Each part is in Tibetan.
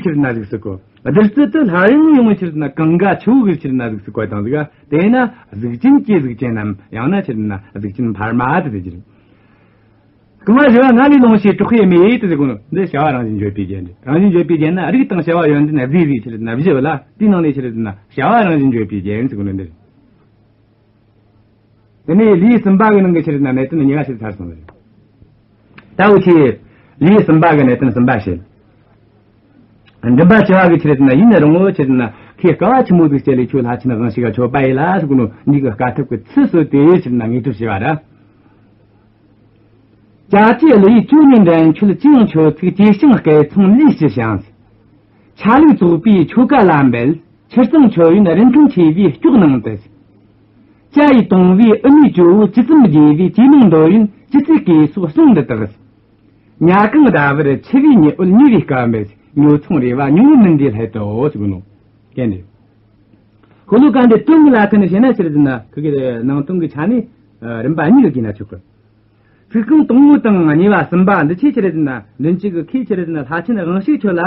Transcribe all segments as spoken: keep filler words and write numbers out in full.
ཆི་རེད་ན་གཟུགས་སུ་བཀོད། བདུད་རྩི་དེ་སླར་ཡང་ཡོང་བའི་ཆི་རེད་ན་གངྒཱ་ཆུ་བོ་གི་ཆི་རེད་ན་གཟུགས་སུ་བཀོད་བཏང་ཟིག་དེས་ན་གཟུགས་ཅན་གྱི་གཟུགས་ཅན་ནམ་ཡང་ན་ཆི་རེད་ན་གཟུགས་ཅན་འཕར་མ་དེ་དེ་ཆི་རེད། རྐང་བ་བཞི་བ་ང་ལས་ལོངས་ཤིག་གྲོགས་ཤིག་མེད་དེ་ཟེར་གོ་ནོ་འདི་བྱ་བ་རང་བཞིན་བརྗོད་པའི་རྒྱན་རེད། རང་བཞིན་བརྗོད་པའི་རྒྱན་ན་རིགས་དང་བྱ་བ་ཡོན་ཏན་བསྡུས་ཟིག་ཆི་རེད་ན་བཞི་བ་ལ་དེའི་ནང་ནས་ཆི་རེད་ན་བྱ་བ་རང་བཞིན་བརྗོད་པའི་རྒྱན་ཟེར་གོ་ནོ་འདི་རེད། དེ་ནས་ལེའུ་གསུམ་པ་གི་ནང་གི་ཆི་རེད་ན་གནད་དོན་གཉིས་ཀ་ཞིག་ཚར་སོང་བ་རེད། ད་འུ་ཆོས་ལེའུ་གསུམ་པ་གི་གནད་དོན་གསུམ་པ་བཤད། མགྲིན་པ་བཅུ་བ་གི་ཆི་རེད་ན་ཡིན་ན་རུང་ངོ་ཆི་རེད་ན་ཁོས་དཀའ་བ་ཆི་མོ་ཟིག་སྤྱད་ལས་ཁྱོད་ལྷ་ཆེན་དབང་ཕྱུག་ག་མཆོད་པ་ཡིན་ལ་ཟེར་གོ་ནོ་འདི་གི་དཀའ་ཐུབ་ཀྱི་ཚུལ་བཟོས་ཏེ་ཆི་རེད་ན་དངོས་གྲུབ་བྱས་པ་ར། ཅ་ཅའི་གླུ་ཡིས་ཅོ་ནེ་འགྲན་ཁྱོད་ཅི་ཡང་མཆོད་ཚིག །ཅེ་སྤྱང་སྐད་མཚུངས་ལུས་ཅི་བྱང་། ཆ་ལུགས་བཙོག་པའི་ཆོ་ག་ལ་འབད། །ཆུ་གཙང་མཆོད་ཡོན་རིན་ཐང་ཆེ་བའི་སྐྱོགས་ནང་དུ། །ཅ་ཡིས་དུང་བའི་ཨུ་མའི་ཇོ་བོ་ཇི་ཙམ་དགྱེས་པའི་ཇེ་མང་འདོད་ཡོན་ཇི་སྲིད་གེ་སོགས་གསུང་འདི་དག །ཉ་གང་ཟླ་བར་འཆི་བའི་ཉི་འོད་ཉེ་བའི་སྐབས་མེད། །ཉོ་ཚོང་རེ་བ་ཉུང་ངུ་མིན་འདིའི་སླད་དུའོ་ཟེར་གོ་ནོ། གན་འདི། ཤོ་ལོ་ཀ་འདི་དོན་གྱི་ལ་ཁ་ནས་བཤད་ན་ཆི་རེད་ཟེར་ན་ཁི་གི་ནང་དོན་གྱི་ཆ་ནས་རིམ་པ་གཉིས་ལ་གྱེས་ན་ཆོག་གི། ཚིག་རྐང་དང་པོ་དང་གཉིས་པ་གསུམ་པ་འདི་ཆོས་ཆི་རེད་ཟེར་ན་མདུན་གཅིག་གི་ཁོས་ཆི་རེད་ཟེར་ན་ལྷ་ཆེན་དབང་ཕྱུག་ཁྱོད་ལ་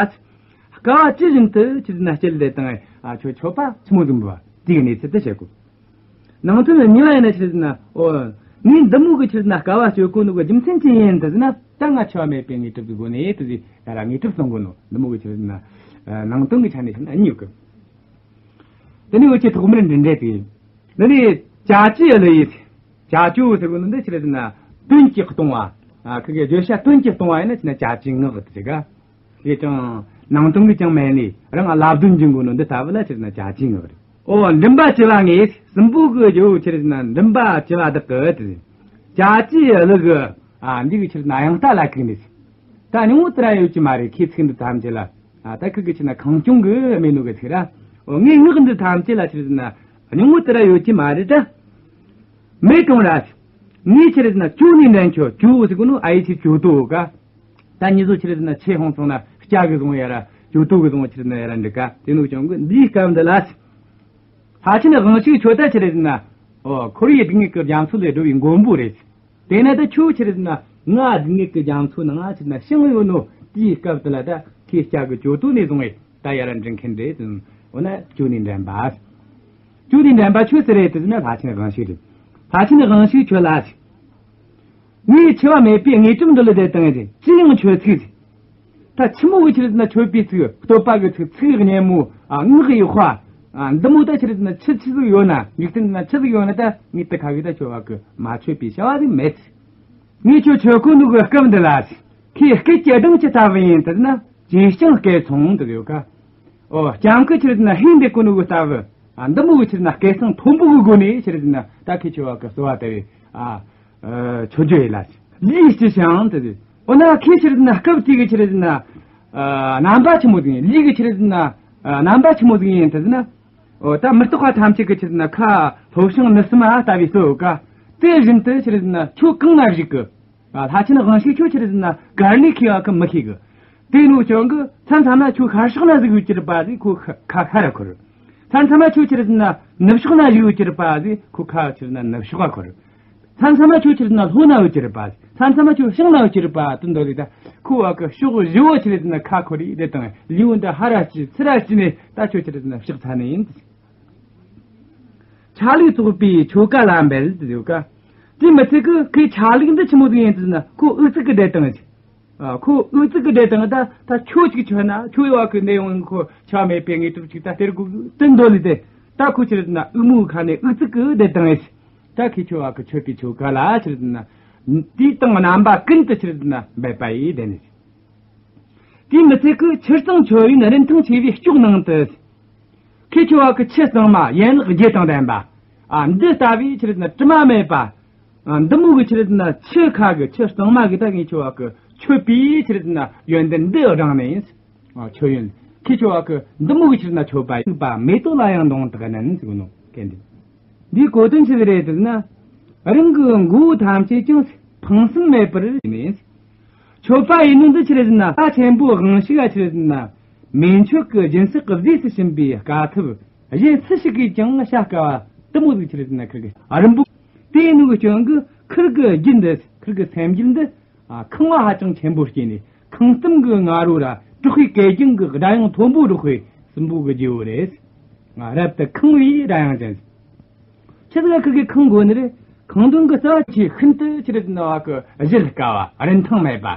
དཀའ་བ་ཇི་བཞིན་དུ་ཆི་རེད་ཟེར་ན་སྤྱད་ལས་དང་ཁྱོད་མཆོད་པ་ཆི་མོ་ཟིག་འབུལ་བ་དེའི་གནས་ཚུལ་དེ་བཤད་དགོས། ནང་དོན་གཉིས་པ་ཡིན་ན་ཆི་རེད་ཟེར་ན་ཨོ། ངས་འདི་མོ་གི་ཆི་རེད་ཟེར་ན་དཀའ་བ་སྤྱོད་གོ་ནོ་གི་རྒྱུ་མཚན་ཅི་ཡིན་དེ་ཟེར་ན་ད་ང་འཆི་བ་མེད་པའི་དངོས་གྲུབ་ཀྱི་སྒོ་ནས་དེ་ཟེར་ཡ་ར་དངོས་གྲུབ་སློང་གོ་ནོ་འདི་མོ་གི་ཆི་རེད་ཟེར་ན་ནང་དོན་གྱི་ཆ་ནས་བཤད་ན་གཉིས་ཡོད་གི། དེ་ནས་འུ་ཆོས་ཐོག་མར་འདི་འདྲས་དེ། འདི་ནས་ཅ་ཅའི་གླུ་ཡིས། ཅ་ཅོ་ཟེར་གོ་ནོ་འདི་ཆི་རེད་ཟེར་ན་དོན་གྱིས་སྟོང་བ། ཨ་ཁི་གི་བརྗོད་བྱ་དོན་གྱིས་སྟོང་བ་ཡིན་ན་ཆི་རེད་ན་ཅ་ཅའི་ངག་དེ་ཟེར་ག། དེ་ཀྱང་ནང་དོན་གྱི་ཅང་མེད་ནས་རང་ལབ་རྡོལ་འབྱིན་གོ་ནོ་འདི་ལྟ་བུ་ལ་ཆི་རེད་ན་ཅ་ཅའི་ངག་རེད། ཨོ་མགྲིན་པ་བཅུ་བ་ངས་སྲིན་པོ་གི་རྒྱལ་པོ་ཆི་རེད་ཟེར་ན་མགྲིན་པ་བཅུ་བ་བདག་གི་དེ་ཟེར། ཅ་ཅའི་གླུ་གི་ཨ་འདི་གི་ཆི་རེད་ན་དབྱངས་རྟ་ལ་ཁུག་ནས་ཟེར། ད་ཉུང་ངུ་དེ་ར་ཡོད་ཀྱི་མ་རེད་ཁོའི་ཚིག་འདི་ཐམས་ཅད་ལ། ཨ་ད་ཁུ་གི་ཆི་རེད་ན་ཁང་སྐྱོང་གི་མེད་ནོ་གི་ཚིག་ར། འོ་ངའི་ངག་འདི་ཐམས་ཅད་ལ་ཆི་རེད་ཟེར་ན་ཉུང་ངུ་དེ་ར་ཡོད་ཀྱི་མ་རེད་ད། མེད་གང་ར། ངས་ཆི་རེད་ཟེར་ན་ཅོ་ནེ་འགྲན་ཁྱོད་ཅོ་ཟེར་གོ་ནོ་ཨ་ཡེ་ཆི་ཅོ་ཏོ་ག། ད་མྱི་ཚོ་ཆི་རེད་ཟེར་ན་ཆེ་ཧོང་སོང་ན་སྐྱ་གི་བཟུང་ཡ་ར་ཅོ་ཏོ་གི་བཟུང་ཆི་རེད་ན་ཡ་ར་འགྲིག་ག། དེ་ནོ་ཀྱང་གི་འདིའི་སྐབས་འདི་ལ། ལྷ་ཆེན་དབང་ཕྱུག་ཁྱོད་ད་ཆི་རེད་ཟེར་ན། ཨོ་ཁོར་ཡུག་སྡུག་བསྔལ་གྱི་རྒྱ་མཚོ་ལས་སྒྲོལ་བའི་མགོན་པོ་རེད། དེས་ན་ད་ཁྱོད་ཆི་རེད་ཟེར་ན་ང་སྡུག་བསྔལ་གྱི་རྒྱ་མཚོ་ནང་ང་ཆི་རེད་ན་བྱིང་ཡོད་ནོ་དེའི་སྐབས་དེ་ལ་ད་ཁོས་སྐྱ་གི་ཅོ་ཏོ་ནས་བཟུང་བས་ད་ཡར་འདྲེན་མཁན་རེད་ཟེར། འོ་ན་ཅོ་ནེ་འགྲན་པ། ཅོ་ནེ་འགྲན་པ་ཁྱོད་སུ་རེད་དེ་ཟེར་ན་ལྷ་ཆེན་དབང་ཕྱུག་རེད། ལྷ་ཆེན་དབང་ཕྱུག་ཁྱོད་ལ་ཟེར། ངས་འཆི་བ་མེད་པའི་དངོས་གྲུབ་འདི་ལ་བསྡད་བཏང་ཡ་ཅི་ཡང་མཆོད་ཚིག་ཟེར། ད་ཆི་མོ་གི་ཆི་རེད་ཟེར་ན་མཆོད་པའི་ཚིག་བསྟོད་པ་གི་ཚིག་ཚིག་སྙན་མོ་ཨ་ངག་ཡག་པ་ཨ་འདི་མོ་ད་ཆི་རེད་ཟེར་ན་ཆི་ཆི་ཟིག་ཡོད་ན་འཇིག་རྟེན་ན་ཆི་ཟིག་ཡོད་ན་ད་ངས་དེ་ཁ་གི་ད་ཁྱོད་བ་གི་མ་མཆོད་པའི་བྱ་བ་ཟིག་མེད། ངས་ཁྱོད་མཆོད་གོ་ནོ་གི་སྐབས་འདི་ལ་ཁོས་སྐད་ཀྱི་གདངས་ཅི་ལྟ་བུ་ཡིན་དེ་ཟེར་ན་ཇེ་ཞང་སྐད་མཚུངས་དེ་ཡོད་ཀ། ཨོ་སྤྱང་ཀི་ཆི་རེད་ཟེར་ན་ཧིང་འདེད་གོ་ནོ་གི་ལྟ་བུ་ཨ་འདི་མོ་གི་ཆི་རེད་ཟེར་ན་སྐད་གསང་མཐོན་པོ་གི་སྒོ་ནས་ཆི་རེད་ཟེར་ན་ད་ཁོས་ཁྱོད་བ་གི་གསོལ་བ་དེ་བས་ཨ། མཆོད་རྒྱུ་ཡིན་ལ། ལུས་ཅི་བྱང་དེ་ཟེར། འོ་ན་ཁོས་ཆི་རེད་ཟེར་ན་སྐབས་དེ་གི་ཆི་རེད་ཟེར་ན། རྣམ་པ་ཆི་མོ་ཟིག་ཡིན་ལུས་གི་ཆི་རེད་ཟེར་ན། རྣམ་པ་ཆི་མོ་ཟིག་ཡིན་དེ་ཟེར་ན། འོ་ད་མི་རྟག་པ་ཐམས་ཅད་གི་ཆི་རེད་ཟེར་ན་ཁ་ལྷོ་བྱང་ནུབ་གསུམ་ཨ་ལྟ་བུའི་སོ་ཡོད་ཀ། དེ་བཞིན་དུ་ཆི་རེད་ཟེར་ན་ཁྱོད་གང་ན་བཞུགས་གི། ལྷ་ཆེན་དབང་ཕྱུག་ཁྱོད་ཆི་རེད་ཟེར་ན་གར་ནས་ཁོས་བ་གི་མི་ཤེས་གི། དེ་ནོ་ཀྱང་གི་མཚམས་མཚམས་ན་ཁྱོད་ཤར་ཕྱོགས་ན་ཟིག་ཡོད་ཀྱི་རེད་པ་ཟིག་ཁོ་ཁ་ཁ་ཤར་ཁོ་རེད། མཚམས་མཚམས་ན་ཁྱོད་ཆི་རེད་ཟེར་ན་ནུབ་ཕྱོགས་ན་ཡོད་ཀྱི་རེད་པ་ཟིག་ཁོ་ཁ་ཆི་རེད་ན་ནུབ་ཕྱོགས་ཁོ་རེད། མཚམས་མཚམས་ན་ཁྱོད་ཆི་རེད་ཟེར་ན་ལྷོ་ན་ཡོད་ཀྱི་རེད་པ་ཟིག་མཚམས་མཚམས་ན་ཁྱོད་བྱང་ན་ཡོད་ཀྱི་རེད་པ་དེ་འདོད་ལེ་ད་ཁོ་བ་གི་ཕྱོགས་བཞི་བོ་ཆི་རེད་ཟེར་ན་ཁ་ཁོ་རེད་དེ་དང་ལུས་འོ་འདི་ཧ་ར་ཅི་ཚི་ར་ཅི་ནས་ད་ཁྱོད་ཆི་རེད་ཟེར་ན་ཕྱག་འཚལ་ནི་ཡིན། ཆ་ལུགས་བཙོག་པའི་ཆོ་ག་ལ་འབད་དེ་ཡོད་ཀ། དེ་མི་ཚད་གི་ཁོའི་ཆ་ལུགས་འདི་ཆི་མོ་ཟིག་ཡིན་ཟེར་ན་ཁོ་ཨུ་ཚུགས་གི་བསྡད་བཏང་ཟིག་ཨ་ཁོ་ཨུ་ཚུགས་གི་བསྡད་བཏང་ད་ད་ཁྱོད་ཅིག་ཆོད་ན་ཁྱོད་ཡོད་བ་གི་གནས་ཡོང་ཁོ་ཆ་མེད་པའི་དངོས་གྲུབ་ཅིག་ད་སྟེར་དགོས་གི་དེ་འདོད་ལེ་དེ། ད་ཁོ་ཆི་རེད་ཟེར་ན་ཨུ་མོའི་ཁ་ནས་ཨུ་ཚུགས་གི་བསྡད་བཏང་ཡིན། ད་ཁོས་ཁྱོད་བ་གི་མཆོད་པའི་ཆོ་ག་ལ་ཆི་རེད་ཟེར་ན། དེའི་སྟེང་རྣམ་པ་ཀུན་ཏུ་ཆི་རེད་ཟེར་ན་འབད་པ་ཡིས་བསྡད་ནས། དེ་མི་ཚད་གི་ཆུ་གཙང་མཆོད་ཡོན་རིན་ཐང་ཆེ་བའི་སྐྱོགས་ནང་དུ། ཁོས་ཁྱོད་བ་གི་ཆུ་གཙང་མ་ཡན་ལག་བརྒྱད་དང་ལྡན་པ། ཨ་འདི་ལྟ་བུའི་ཆི་རེད་ཟེར་ན་དྲི་མ་མེད་པ། ཨ་འདི་མོ་གི་ཆི་རེད་ཟེར་ན་ཆུ་ཁ་གི་ཆུ་གཙང་མ་གི་ད་ངས་ཁྱོད་བ་གི་མཆོད་པའི་ཆི་རེད་ཟེར་ན་ཡོན་ཏན་འདི་བགྲངས་ནས་ཡིན། ཨ་མཆོད་ཡོན། ཁོས་ཁྱོད་བ་གི་འདི་མོ་གི་ཆི་རེད་ཟེར་ན་མཆོད་པ་ཡིན་པ་མེ་ཏོག་ལ་ཡང་མདོངས་དག་ནན་ཟེར་གོ་ནོ་གན་འདི། འདིའི་གོ་དོན་ཆི་ཟིག་རེད་ཟེར་ན། རང་གི་མགོ་བོ་ཐམས་ཅད་ཀྱང་ཕངས་སེམས་མེད་པར་ཡིན་ནས། མཆོད་པ་ཡིན་ནོ་འདི་ཆི་རེད་ཟེར་ན་ལྷ་ཆེན་པོ་དབང་ཕྱུག་ག་ཆི་རེད་ཟེར་ན། མེ་མཆོད་ཀྱི་སྦྱིན་སྲེག་གི་རྫས་སུ་བྱིན་པའི་དཀའ་ཐུབ་གཞན་སུ་ཞིག་གིས་ཀྱང་བྱ་དཀའ་བ་དེ་མོ་ཟིག་ཆི་རེད་ཟེར་ན་ཁིར་གི་རིན་པོ། དེ་ཡིན་ནོ་གི་རྐྱེན་གི་ཁིར་གི་རྒྱུད་འདི་ཁིར་གི་སེམས་རྒྱུད་འདི། ཨ་ཁེངས་པ་ཧ་ཅང་ཆེན་པོ་སྐྱེས་ནས་ཁེངས་གཏམ་གི་ང་རོ་ར་ དྲག་པོའི་གད་རྒྱངས་ཀྱི་སྒྲ་དབྱངས་མཐོན་པོ་སྒྲོག་པའི་སྲིན་པོ་གི་རྗེ་བོ་རེད། ང་རབ་ཏུ་ཁེངས་པའི་སྒྲ་དབྱངས་ཅན། ཆི་ཟིག་ཁི་གེ་ཁེངས་དགོས་ནི་རེད། ཁེངས་དོན་གྱི་རྩ་བ་ཆེས་ཤིན་ཏུ་ཆི་རེད་ན་བ་གི་གཞལ་དཀའ་བ། རིན་ཐང་མེད་པ།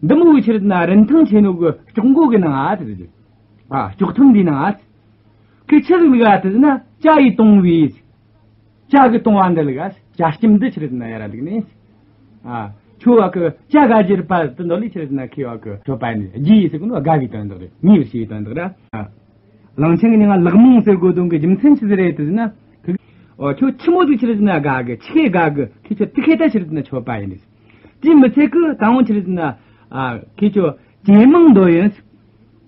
འདི་མོ་གི་ཆི་རེད་ན་རིན་ཐང་ཆེ་ནོ་གི་ལྕོག་མགོ་གི་ནང་ང་ཟེར་གི། ཨ། ལྕོག་ཐུམ་འདིའི་ནང་ང་ཟེར། ཁོས་ཆི་ཟིག་བླུགས་ཨ་ཟེར་ན། ཇ་ཡིས་བཏུང་བའི། ཇ་གི་བཏུང་བ་འདི་བླུགས་ཨ་ཟེར། ཇ་སྐྱེམས་འདི་ཆི་རེད་ན་ཡར་བླུགས་ནས། ཨ། ཁྱོད་བ་གི་ཇ་དགའ་རྒྱུ་རེད་པ་དེ་འདོད་ལས་ཆི་རེད་ན་ཁོས་བ་གི་མཆོད་པ་ཡིན། རྒྱུ་ཡིས་ཟེར་གོ་ནོ་དགའ་བའི་དོན་དག་རེད། མཉེས་པར་བྱེད་པའི་དོན་དག་རེད། ཨ། གླང་ཆེན་གྱི་མྱིང་ང་ལག་མོ་ཟེར་དགོས་དོན་གྱི་རྒྱུ་མཚན་ཆི་ཟིག་རེད་ཟེར་ན། ཁོ། ཨོ། ཁྱོད་ཆི་མོ་ཟིག་ཆི་རེད་ན་དགའ་གི། ཆི་གི་དགའ་གི། ཁོས་ཁྱོད་དེ་ཁེ་ད་ཆི་རེད་ན་མཆོད་པ་ཡིན། དེ་མི་ཚད་གི་ད་འོང་ཆི་རེད་ན། ཨ། ཁོས་ཁྱོད་ཇེ་མང་འདོད་ཡོད།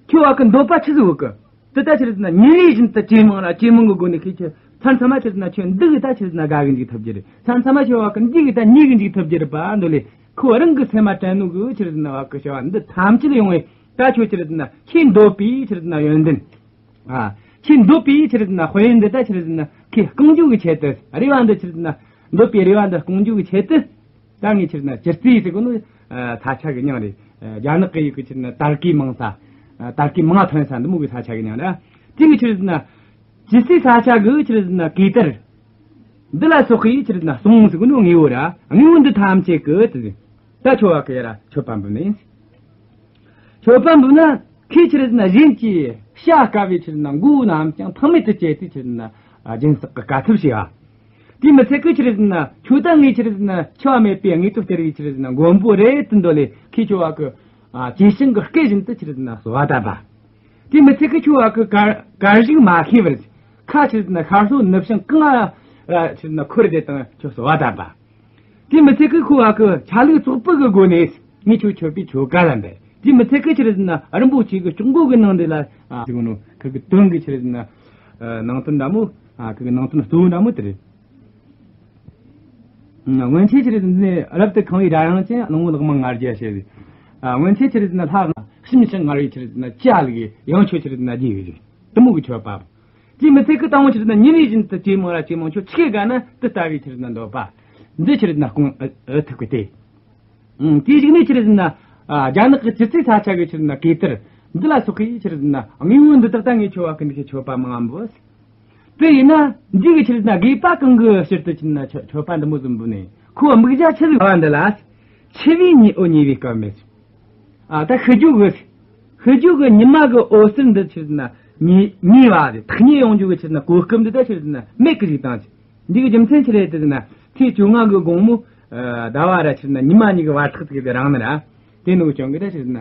ཁྱོད་བ་གི་འདོད་པ་ཆི་ཟིག་ཡོད་གི། དེ་ད་ཆི་རེད་ན་ཉིན་རེ་བཞིན་དུ་ཇེ་མང་ར་ཇེ་མང་གི་སྒོ་ནས་ཁོས་ཁྱོད་མཚམས་མཚམས་མ་ཆི་རེད་ན་ཁྱོད་འདི་གི་ད་ཆི་རེད་ན་དགའ་གི་འཇུག་ཐུབ་རྒྱུ་རེད། མཚམས་མཚམས་མ་ཁྱོད་བ་གི་འདི་གི་ད་མཉེས་གི་འཇུག་ཐུབ་རྒྱུ་རེད་པ་འདོད་ལས། ཁོ་རང་གི་སེམས་མ་དྲན་ནོ་གི་ཆི་རེད་ན་བ་གི་བྱ་བ་འདི་ཐམས་ཅད་ཡོང་བས། ད་ཁྱོད་ཆི་རེད་ན་ཁྱོད་འདོད་པའི་ཆི་རེད་ན་ཡོན་ཏན། ཨ། ཁྱོད་འདོད་པའི་ཆི་རེད་ན་དཔལ་ཡོན་འདི་ད་ཆི་རེད་ན་ཁོས་སྐོང་རྒྱུ་གི་ཆེད་དུ། རེ་བ་འདི་ཆི་རེད་ན། འདོད་པའི་རེ་བ་འདི་སྐོང་རྒྱུ་གི་ཆེད་དུ། ད་ངས་ཆི་རེད་ན་ཇི་རྩེ་ཟེར་གོ་ནོ། ཨ། ས་ཆ་གི་མྱིང་རེད། ཨ། རྒྱ་ནག་གི་ཡུལ་གི་ཆི་རེད་ན་དར་གོས་མང་ས། ཨ། དར་གོས་མང་ཐོན་ས་འདི་མོ་གི་ས་ཆ་གི་མྱིང་རེད། དེ་གི་ཆི་རེད་ན། ཇི་རྩེ་ས་ཆ་གི་ཆི་རེད་ན་གོས་དར། འདི་ལ་སོགས་པའི་ཆི་རེད་ན་ཟོང་ཟེར་གོ་ནོ་དངོས་པོ་ར། དངོས་པོ་འདི་ཐམས་ཅད་གི་དེ་ཟེར། ད་ཁྱོད་བ་གི་ཡར་མཆོད་པ་འབུལ་ནི་ཡིན། མཆོད་པ་འབུལ་ན་ཁོས་ཆི་རེད་ན་གཞན་གྱི་བྱ་དཀའ་བའི་ཆི་རེད་ན་མགོ་བོ་རྣམས་ཀྱང་ཕངས་མེད་དུ་བཅད་དེ་ཆི་རེད་ན། ཨ། སྦྱིན་སྲེག་གི་དཀའ་ཐུབ་བྱས་པ། དེ་མི་ཚད་གི་ཆི་རེད་ན་ཁྱོད་ད་ངས་ཆི་རེད་ན་འཆི་བ་མེད་པའི་དངོས་གྲུབ་སྟེར་བའི་ཆི་རེད་ན་མགོན་པོ་རེད་དེ་འདོད་ལས་ཁོས་ཁྱོད་བ་གི། ཨ། གྲོ་ཞིང་གི་སྐེ་བཞིན་དུ་ཆི་རེད་ན་གསོལ་བ་བཏབ་པ། དེ་མི་ཚད་གི་ཁྱོད་བ་གི་གར་གར་བཞུགས་མ་ཤེས་པར། ཁ་ཆི་རེད་ན་ཤར་ལྷོ་ནུབ་བྱང་གང་ང་ཆི་རེད་ན་འཁོར་དེ་དང་ཁྱོད་གསོལ་བ་བཏབ་པ། དེ་མི་ཚད་གི་ཁོ་བ་གི་ཆ་ལུགས་བཙོག་པོ་གི་སྒོ་ནས་ངས་ཁྱོད་མཆོད་པའི་ཆོ་ག་ལ་འབད། དེ་མི་ཚད་གི་ཆི་རེད་ན་རིན་པོ་ཆེ་གི་ལྕོག་མགོ་གི་ནང་དེ་ལ། ཨ། ཟེར་གོ་ནོ་ཁི་གི་དོན་གི་ཆི་རེད་ན། ཨ། ནང་དོན་འདྲ་མོ། ཨ། ཁི་གི་ནང་དོན་གཙོ་བོ་འདྲ་མོ་དེ་རེད། སྔོན་ཆད་ཆི་རེད་ན་རབ་ཏུ་ཁེངས་པའི་སྒྲ་དབྱངས་ཅན། གླང་པོ་ལག་མོ་ང་རྒྱལ་བྱེད་ཟེར། ཨ། སྔོན་ཆད་ཆི་རེད་ན་ལྷ་གཤིན་ཞིང་མངར་བའི་ཆི་རེད་ན་ཇ་བླུགས་ཡང་ཁྱོད་ཆི་རེད་ན་རྒྱས་ཡོད་རེད། དེ་མོ་གི་མཆོད་པ། དེ་མི་ཚད་གི་ད་འོང་ཆི་རེད་ན་ཉིན་རེ་བཞིན་དུ་ཇེ་མང་ར་ཇེ་མང་ཁྱོད་ཆི་གི་དགའ་ན་དེ་ལྟ་བུའི་ཆི་རེད་ན་འདོད་པ། འདི་ཆི་རེད་ན་སྐོང་ཨེ་ཐུབ་གི་སྟེ། ཨང་། དེའི་གཞུག་ནས་ཆི་རེད་ན། ཨ། རྒྱ་ནག་གི་ཇི་རྩེ་ས་ཆ་གི་ཆི་རེད་ན་གོས་དར། འདི་ལ་སོགས་པའི་ཆི་རེད་ན་དངོས་པོ་འདི་དག་ད་ངས་ཁྱོད་བ་གི་འདི་ཁྱོད་མཆོད་པ་མང་ང་འབུལ། དེ་ཡིན་ན་འདི་གི་ཆི་རེད་ན་དགོས་པ་གང་གི་ཕྱིར་དུ་ཆི་རེད་ན་མཆོད་མཆོད་པ་འདི་མོ་ཟིག་འབུལ་ནས། ཁོ་དམིགས་བྱ་ཆི་ཟིག་བ་འདི་ལ། འཆི་བའི་ཉི་འོད་ཉེ་བའི་སྐབས་མེད། ཨ། ད་ཤི་རྒྱུ་གི། ཤི་རྒྱུ་གི་ཉི་མ་གི་འོད་ཟེར་འདི་ཆི་རེད་ན་ཉེ་ཉེ་བ་རེད། ཐག་ཉེ་ཡོང་རྒྱུ་གི་ཆི་རེད་ན་གོ་སྐབས་འདི་ད་ཆི་རེད་ན་མེད་གི་ཞིག་བཏང་ཆི། འདི་གི་རྒྱུ་མཚན་ཆི་རེད་ཟེར་ན། ཚེས་བཅོ་ལྔ་གི་དགོང་མོ། ཨ། ཟླ་བ་ར་ཆི་རེད་ན་ཉི་མ་གཉིས་ཀྱི་བར་ཐག་ཅིག་གི་རིང་ནི་ར། དེ་ནོ་ཅང་གི་ད་ཆི་རེད་ན།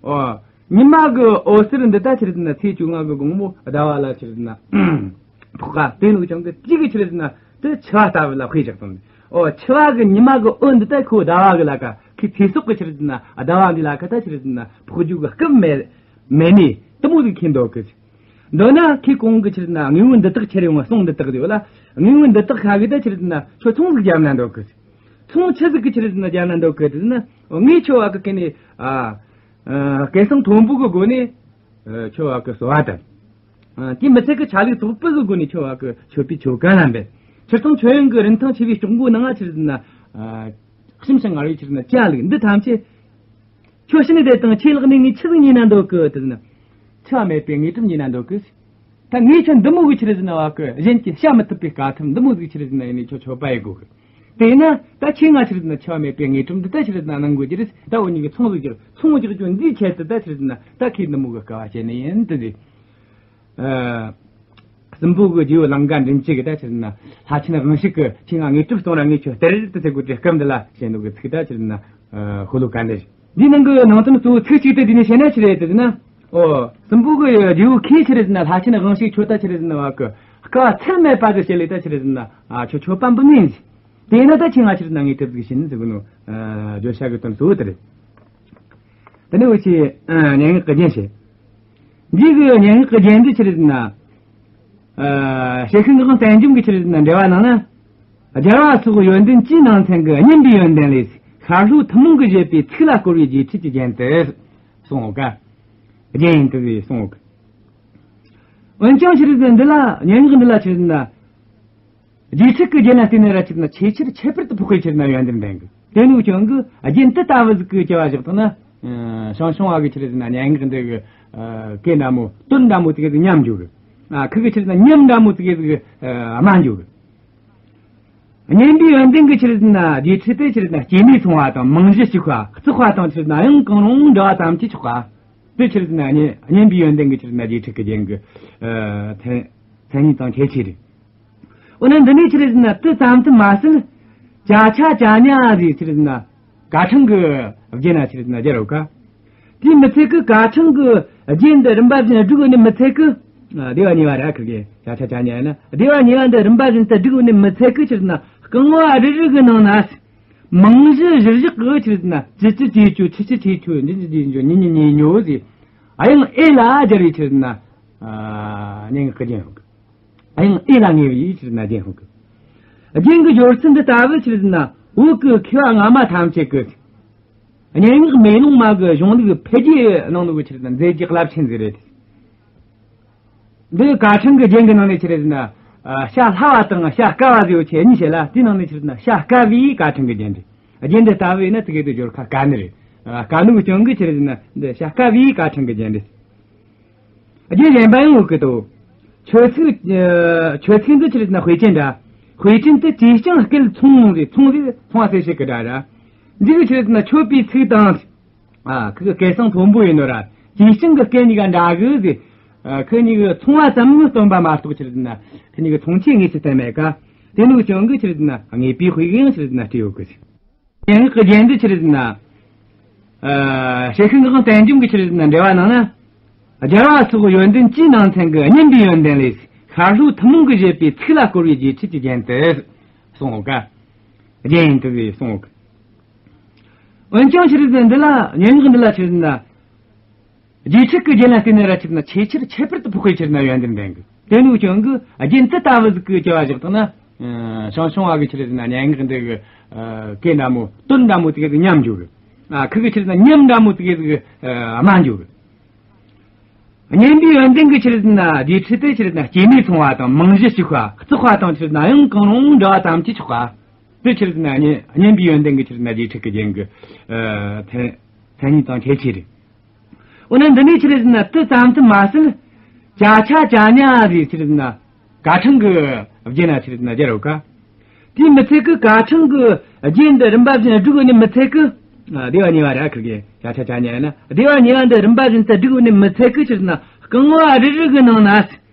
ཨོ། ཉི་མ་གི་འོད་ཟེར་འདི་ད་ཆི་རེད་ན་ཚེས་བཅོ་ལྔ་གི་དགོང་མོ་ཟླ་བ་ལ་ཆི་རེད་ན་ཕོག་ག། དེ་ནོ་ཅང་གི་གཅིག་གི་ཆི་རེད་ན་དེ་འཆི་བ་ལྟ་བུ་ལ་དཔེ་བཞག་དང་། ཨོ། འཆི་བ་གི་ཉི་མ་གི་འོད་འདི་ད་ཁོ་ཟླ་བ་གི་ལ་ཁ། ཁོའི་ཚེ་སྲོག་གི་ཆི་རེད་ན་ཟླ་བ་འདི་ལ་ཁ་ད་ཆི་རེད་ན་ཕོག་རྒྱུ་གི་སྐབས་མེད་མེད་ནི་དེ་མོ་ཟིག་ཁྱེད་འདོད་གི། མདོར་ན་ཁོས་གོང་གི་ཆི་རེད་ན་དངོས་པོ་འདི་དག་ཁྱེར་ཡོང་བ་ཟོང་འདི་དག་ཡོད་ལ། དངོས་པོ་འདི་དག་ཁ་གི་ད་ཆི་རེད་ན་ཁྱོད་ཚོང་ཟིག་རྒྱབ་ན་འདོད་གི། ཚོང་ཆི་ཟིག་གི་ཆི་རེད་ན་རྒྱབ་ན་འདོད་གི་ཟེར་ན། ངས་ཁྱོད་བ་གི་སྐེ་ནས། ཨ། ཨ། སྐད་གསང་མཐོན་པོ་གི་སྒོ་ནས། ཨ། ཁྱོད་བ་གི་གསོལ་བ་དང་། ཨ། དེ་མི་ཚད་གི་ཆ་ལུགས་བཙོག་པོ་གི་སྒོ་ནས་ཁྱོད་བ་གི་མཆོད་པའི་ཆོ་ག་ལ་འབད། ཕྱིར་ཚོང་མཆོད་ཡོན་གི་རིན་ཐང་ཆེ་བའི་ལྕོག་མགོ་ནང་ང་ཆི་རེད་ན། ཨ། གཤིན་ཞིང་མངར་བའི་ཆི་རེད་ན་ཇ་བླུགས། འདི་ཐམས་ཅད། ཁྱོད་ཤི་ནས་བསྡད་དང་ཁྱེད་ལག་ནས་ངས་ཆི་ཟིག་རྙེད་ན་འདོད་གི་ཟེར་ན། འཆི་བ་མེད་པའི་དངོས་གྲུབ་རྙེད་ན་འདོད་གི། ད་ངས་ཁྱོད་འདི་མོ་གི་ཆི་རེད་ཟེར་ན་བ་གི་གཞན་གྱིས་བྱ་མི་ཐུབ་པའི་དཀའ་ཐུབ་འདི་མོ་ཟིག་ཆི་རེད་ཟེར་ན་ཡིན་ནས་ཁྱོད་མཆོད་པ་ཡེ་དགོས་གི། དེས་ན་ད་ཁྱེད་ང་ཆི་རེད་ཟེར་ན་འཆི་བ་མེད་པའི་དངོས་གྲུབ་འདི་ད་ཆི་རེད་ཟེར་ན་གནང་དགོས་ཀྱི་རེད། ད་འུ་གཉིས་ཀྱིས་ཚོང་ཟིག་རྒྱག། ཚོང་རྒྱག་རྒྱུ་འདིའི་ཆེད་དུ་ད་ཆི་རེད་ཟེར་ན་ད་ཁྱེད་འདི་མོ་གི་དཀའ་བ་སྤྱད་ནི་ཡིན་དེ་ཟེར། ཨ། སྲིན་པོ་གི་རྗེ་བོ་ལང་ཀ་མགྲིན་བཅུ་གིས་ད་ཆི་རེད་ན་ལྷ་ཆེན་དབང་ཕྱུག་གིས་ཁྱེད་ང་དངོས་གྲུབ་གཏོང་ར་ངས་ཁྱོད་སྟེར་དུ་ཟེར་དགོས་དུས་སྐབས་འདི་ལ་བཤད་འདུག་གི་ཚིག་ད་ཆི་རེད་ན་ཤོ་ལོ་ཀ་འདི་རེད། འདིའི་ནང་གི་ནང་དོན་གཙོ་བོ་ཚིག་གཅིག་དེ་འདི་ནས་བཤད་ན་ཆི་རེད་དེ་ཟེར་ན། ཨོ། སྲིན་པོ་གི་རྗེ་བོ་ཁོས་ཆི་རེད་ཟེར་ན་ལྷ་ཆེན་དབང་ཕྱུག་ཁྱོད་ད་ཆི་རེད་ཟེར་ན་བ་གི་དཀའ་བ་ཚད་མེད་པ་ཟིག་བྱས་ལས་ད་ཆི་རེད་ཟེར་ན། ཨ། ཁྱོད་མཆོད་པ་འབུལ་ནི་ཡིན། དེས་ན་ད་ཁྱེད་ང་ཆི་རེད་ན་དངོས་གྲུབ་ཟིག་བྱིན་ཟེར་གི་ནོ། ཨ། བརྗོད་བྱ་གི་དོན་གཙོ་བོ་དེ་རེད། དེ་ནས་འུ་ཆོས། ཨ། སྙན་ངག་གི་རྒྱན་བཤད། འདི་གི་སྙན་ངག་གི་རྒྱན་འདི་ཆི་རེད་ཟེར་ན། ཨ། ཞལ་ཤུལ་ངག་དབང་བསྟན་རྒྱམ་གྱིས་ཆི་རེད་ཟེར་ན་འགྲེལ་བ་ནང་ན། སྦྱར་བ་སོགས་ཡོན་ཏན་བཅུའི་ནང་ཚན་གྱི་སྙན་པའི་ཡོན་ཏན་ལས། ཤར་ལྷོ་ཐུན་མོང་གི་བཞེད་པའི་ཚིག་ལ་བསྐོར་བའི་རྗེས་ཁྲིད་ཀྱི་རྒྱན་དུ་གསུངས་ཡོད་ཀ། རྒྱན་ཡིན་དུ་གསུངས་ཡོད་ཀ། འོན་ཀྱང་ཆི་རེད་ཟེར་ན་འདི་ལ་སྙན་ངག་འདི་ལ་ཆི་རེད་ཟེར་ན། རྗེས་ཁྲིད་ཀྱི་རྒྱན་ལ་བརྟེན་ནས་ར་ཆི་རེད་ན་ཆེས་ཆེར་ཁྱད་པར་དུ་འཕགས་པའི་ཆི་རེད་ན་ཡོན་ཏན་ལྡན་གི། དེ་ནི་འུ་ཅག་གིས་རྒྱན་དེ་ལྟ་བུ་ཟིག་གི་བྱ་བ་བཞག་ཐུབ་ན། ཨ། ཞང་ཞུང་བ་གི་ཆི་རེད་ཟེར་ན་སྙན་ངག་འདི་གི། ཨ། སྐད་འདྲ་མོ་དོན་འདྲ་མོ་དེ་གི་ཉམས་འཇུག་གི། ཨ། ཁུ་གི་ཆི་རེད་ཟེར་ན་ཉམས་འདྲ་མོ་དེ་གི་ཨ། སྨྲ་འཇུག་གི། སྙན་པའི་ཡོན་ཏན་གྱི་ཆི་རེད་ཟེར་ན་རྗེས་ཁྲིད་དེ་ཆི་རེད་ཟེར་ན་སྐྱེ་མེད་མཚུངས་པ་དང་རྨང་གཞི་གཅིག་པ་གཙིགས་པ་དང་ཆི་རེད་ཟེར་ན་དབྱངས་གང་རུང་འདྲ་བ་ཙམ་གྱིས་ཆོག་པ། དེ་ཆི་རེད་ཟེར་ན་སྙན་སྙན་པའི་ཡོན་ཏན་གྱི་ཆི་རེད་ཟེར་ན་རྗེས་ཁྲིད་ཀྱི་རྒྱན་གྱི་ཨ། མཚན་མཚན་ཉིད་དང་ཁྱད་ཆོས་རེད། འོ་ན་འདི་ནས་ཆི་རེད་ཟེར་ན་དེ་ཙམ་དུ་མ་ཟད། ཅ་ཆ་ཅ་ཉ་ཟེར་ཆི་རེད་ཟེར་ན་ཀ་ཕྲེང་གི་རྒྱན་ན་ཆི་རེད་ཟེར་ན་སྦྱར་ཡོད་ཀ། དེས་མི་ཚད་ཀི་ཀ་ཕྲེང་གི་རྒྱན་འདི་རིམ་པ་བཞིན་བསྒྲིགས་ཡོད་ནི་མི་ཚད་ཀི། ཨ། སྡེ་པ་གཉིས་པ་ར་ཁུ་གེ་ཅ་ཆ་ཅ་ཉ་ཡིན་ན་སྡེ་པ་གཉིས་པ་འདི་རིམ་པ་བཞིན་དུ་བསྒྲིགས་ཡོད་ནི་མི་ཚད་ཀི་ཆི་རེད་ཟེར་ན་རྐང་བ་རེ་རེ་གི་ནང་ན། རྨང་གཞི་གཞིར་བཞག་གི་ཆི་རེད་ཟེར་ན་ཅི་ཅི་ཅི་ཅོ་ཆི་ཆི་ཆི་ཆོ་ཉི་ཉི་ཉི་ཉོ་ཟེར། ཨ། དབྱངས་ཨེ་ལ་སྦྱར་བའི་ཆི་རེད་ཟེར་ན། ཨ། སྙན་ངག་གི་རྒྱན་ཡོད་གི། དབྱངས་ཨེ་ལ་ངེས་པའི་ཆི་རེད་ཟེར་ན་རྒྱན་ཡོད་གི། རྒྱན་གྱི་སྦྱོར་ཚུལ་འདི་ལྟ་བུ་ཆི་རེད་ཟེར་ན་བོད་ཀྱི་མཁས་པ་སྔ་མ་ཐམས་ཅད་ཀྱི། སྙན་ངག་མེ་ལོང་མ་གི་གཞུང་ལུགས་འཕེལ་རྒྱས་གནང་ནོ་གི་ཆི་རེད་ཟེར་ན་མཛད་རྗེས་རླབས་ཆེན་ཟིག་རེད། འདི་ཀ་ཕྲེང་གི་རྒྱན་གྱི་ནང་ནས་ཆི་རེད་ཟེར་ན། ཨ། བྱ་སླ་བ་དང་བྱ་དཀའ་བ་ཟེར་ཡོད་ཆེ་གཉིས་བཤད་ལ། དེའི་ནང་ནས་ཆི་རེད་ཟེར་ན་བྱ་དཀའ་བའི་ཀ་ཕྲེང་གི་རྒྱན་རེད། རྒྱན་འདི་ལྟ་བུ་ཡིན་ན་དེ་གའི་དུ་སྦྱོར་ཁ་དཀའ་ནི་རེད། ཨ། དཀའ་ནོ་གི་རྐྱེན་གྱིས་ཆི་རེད་ཟེར་ན་འདི་བྱ་དཀའ་བའི་ཀ་ཕྲེང་གི་རྒྱན་རེད། རྒྱན་གཞན་པ་ཡང་ཡོད་གི་དོ། མཆོད་ཚིག་ཨ། མཆོད་ཚིག་འདི་ཆི་རེད་ཟེར་ན་དཔེ་ཅན་འདྲ། དཔེ་ཅན་དེ་ཅིའི་ཀྱང་སྐད་མཚུངས་རེད། མཚུངས་རེད། མཚུངས་པ་གསལ་བྱེད་ཀྱི་སྒྲ་ར། འདི་གི་ཆི་རེད་ཟེར་ན་མཆོད་པའི་ཚིག་དང་། ཨ། ཁུ་གི་སྐད་གསང་མཐོན་པོ་ཡིན་ནོ་ར། ཅིའི་ཀྱང་གི་སྐད་གཉིས་ཀ་འདྲ་གི་ཟེར། ཨ། ཁུ་གཉིས་ཀྱི་མཚུངས་པ་ཙམ་ངོས་སྟོན་པ་མ་གཏོགས་ཆི་རེད་ཟེར་ན་ཁུ་གཉིས་ཀྱི་མཚུངས་ཆོས་དངོས་སུ་བསྟན་མེད་ཀ། དེ་ནོ་གི་རྐྱེན་གྱིས་ཆི་རེད་ཟེར་ན་ངེས་པའི་དཔེ་གི་ཡང་ཆི་རེད་ཟེར་ན་བྲིས་ཡོད་གི་ཟེར། སྙན་ངག་གི་རྒྱན་འདི་ཆི་རེད་ཟེར་ན། ཨ། ཞལ་ཤུལ་ངག་དབང་བསྟན་རྒྱམ་གྱི་ཆི་རེད་ཟེར་ན་འགྲེལ་བ་ནང་ན། སྦྱར་བ་སོགས་ཡོན་ཏན་བཅུའི་ནང་ཚན་གྱི་སྙན་པའི་ཡོན་ཏན་ལས་ཤར་ལྷོའི་ཐུན་མོང་གི་བཞེད་པའི་ཚིག་ལ་བསྐོར་བའི་རྗེས་ཁྲིད་ཀྱི་རྒྱན་དུ་གསུངས་ཡོད་ཀ། རྒྱན་ཡིན་དུ་གསུངས་ཡོད་ཀ། འོན་ཀྱང་ཆི་རེད་ཟེར་ན་འདི་ལ་སྙན་ངག་འདི་ལ་ཆི་རེད་ཟེར་ན། རྗེས་ཁྲིད་ཀྱི་རྒྱན་ལ་བརྟེན་ནས་ར་ཆི་རེད་ཟེར་ན་ཆེས་ཆེར་ཁྱད་པར་དུ་འཕགས་པའི་ཆི་རེད་ཟེར་ན་ཡོན་ཏན་ལྡན་གི། དེ་ནོ་རྐྱེན་གྱིས་རྒྱན་དེ་ལྟ་བུ་ཟིག་གི་བྱ་བ་བཞག་བཏང་ན། ཨ། ཞང་ཞུང་བ་གི་ཆི་རེད་ཟེར་ན་སྙན་ངག་འདི་གི། ཨ། སྐད་འདྲ་མོ་དོན་འདྲ་མོ་དེ་གི་ཉམས་འཇུག་གི། ཨ། ཁུ་གི་ཆི་རེད་ཟེར་ན་ཉམས་འདྲ་མོ་དེ་གི་ཨ། སྨྲ་འཇུག་གི། སྙན་པའི་ཡོན་ཏན་གྱི་ཆི་རེད་ཟེར་ན་རྗེས་ཁྲིད་དེ་ཆི་རེད་ཟེར་ན་སྐྱེ་མེད་མཚུངས་པ་དང་རྨང་གཞི་གཅིག་པ་གཙིགས་པ་དང་ཆི་རེད་ཟེར་ན་དབྱངས་གང་རུང་འདྲ་བ་ཙམ་གྱིས་ཆོག་པ། དེ་ཆི་རེད་ཟེར་ན་སྙན་སྙན་པའི་ཡོན་ཏན་གྱི་ཆི་རེད་ཟེར་ན་རྗེས་ཁྲིད་ཀྱི་རྒྱན་གྱི། ཨ། མཚན་མཚན་ཉིད་དང་ཁྱད་ཆོས་རེད། འོ་ན་འདི་ནས་ཆི་རེད་ཟེར་ན་དེ་ཙམ་དུ་མ་ཟད། ཅ་ཆ་ཅ་ཉ་ཟེར་ཆི་རེད་ཟེར་ན་ཀ་ཕྲེང་གི་རྒྱན་ན་ཆི་རེད་ཟེར་ན་སྦྱར་ཡོད་ཀ། དེས་མི་ཚད་ཀི་ཀ་ཕྲེང་གི་རྒྱན་འདི་རིམ་པ་བཞིན་བསྒྲིགས་ཡོད་ནི་མི་ཚད་ཀི། ཨ། སྡེ་པ་གཉིས་པ་ར་ཁུར་གི་ཅ་ཆ་ཅ་ཉ་ཡིན་ན་སྡེ་པ་གཉིས་པ་འདི་རིམ་པ་བཞིན་དུ་བསྒྲིགས་ཡོད་ནི་མི་ཚད་ཀི་ཆི་རེད་ཟེར་ན་རྐང་བ་རེ་རེ་གི་ནང་ན།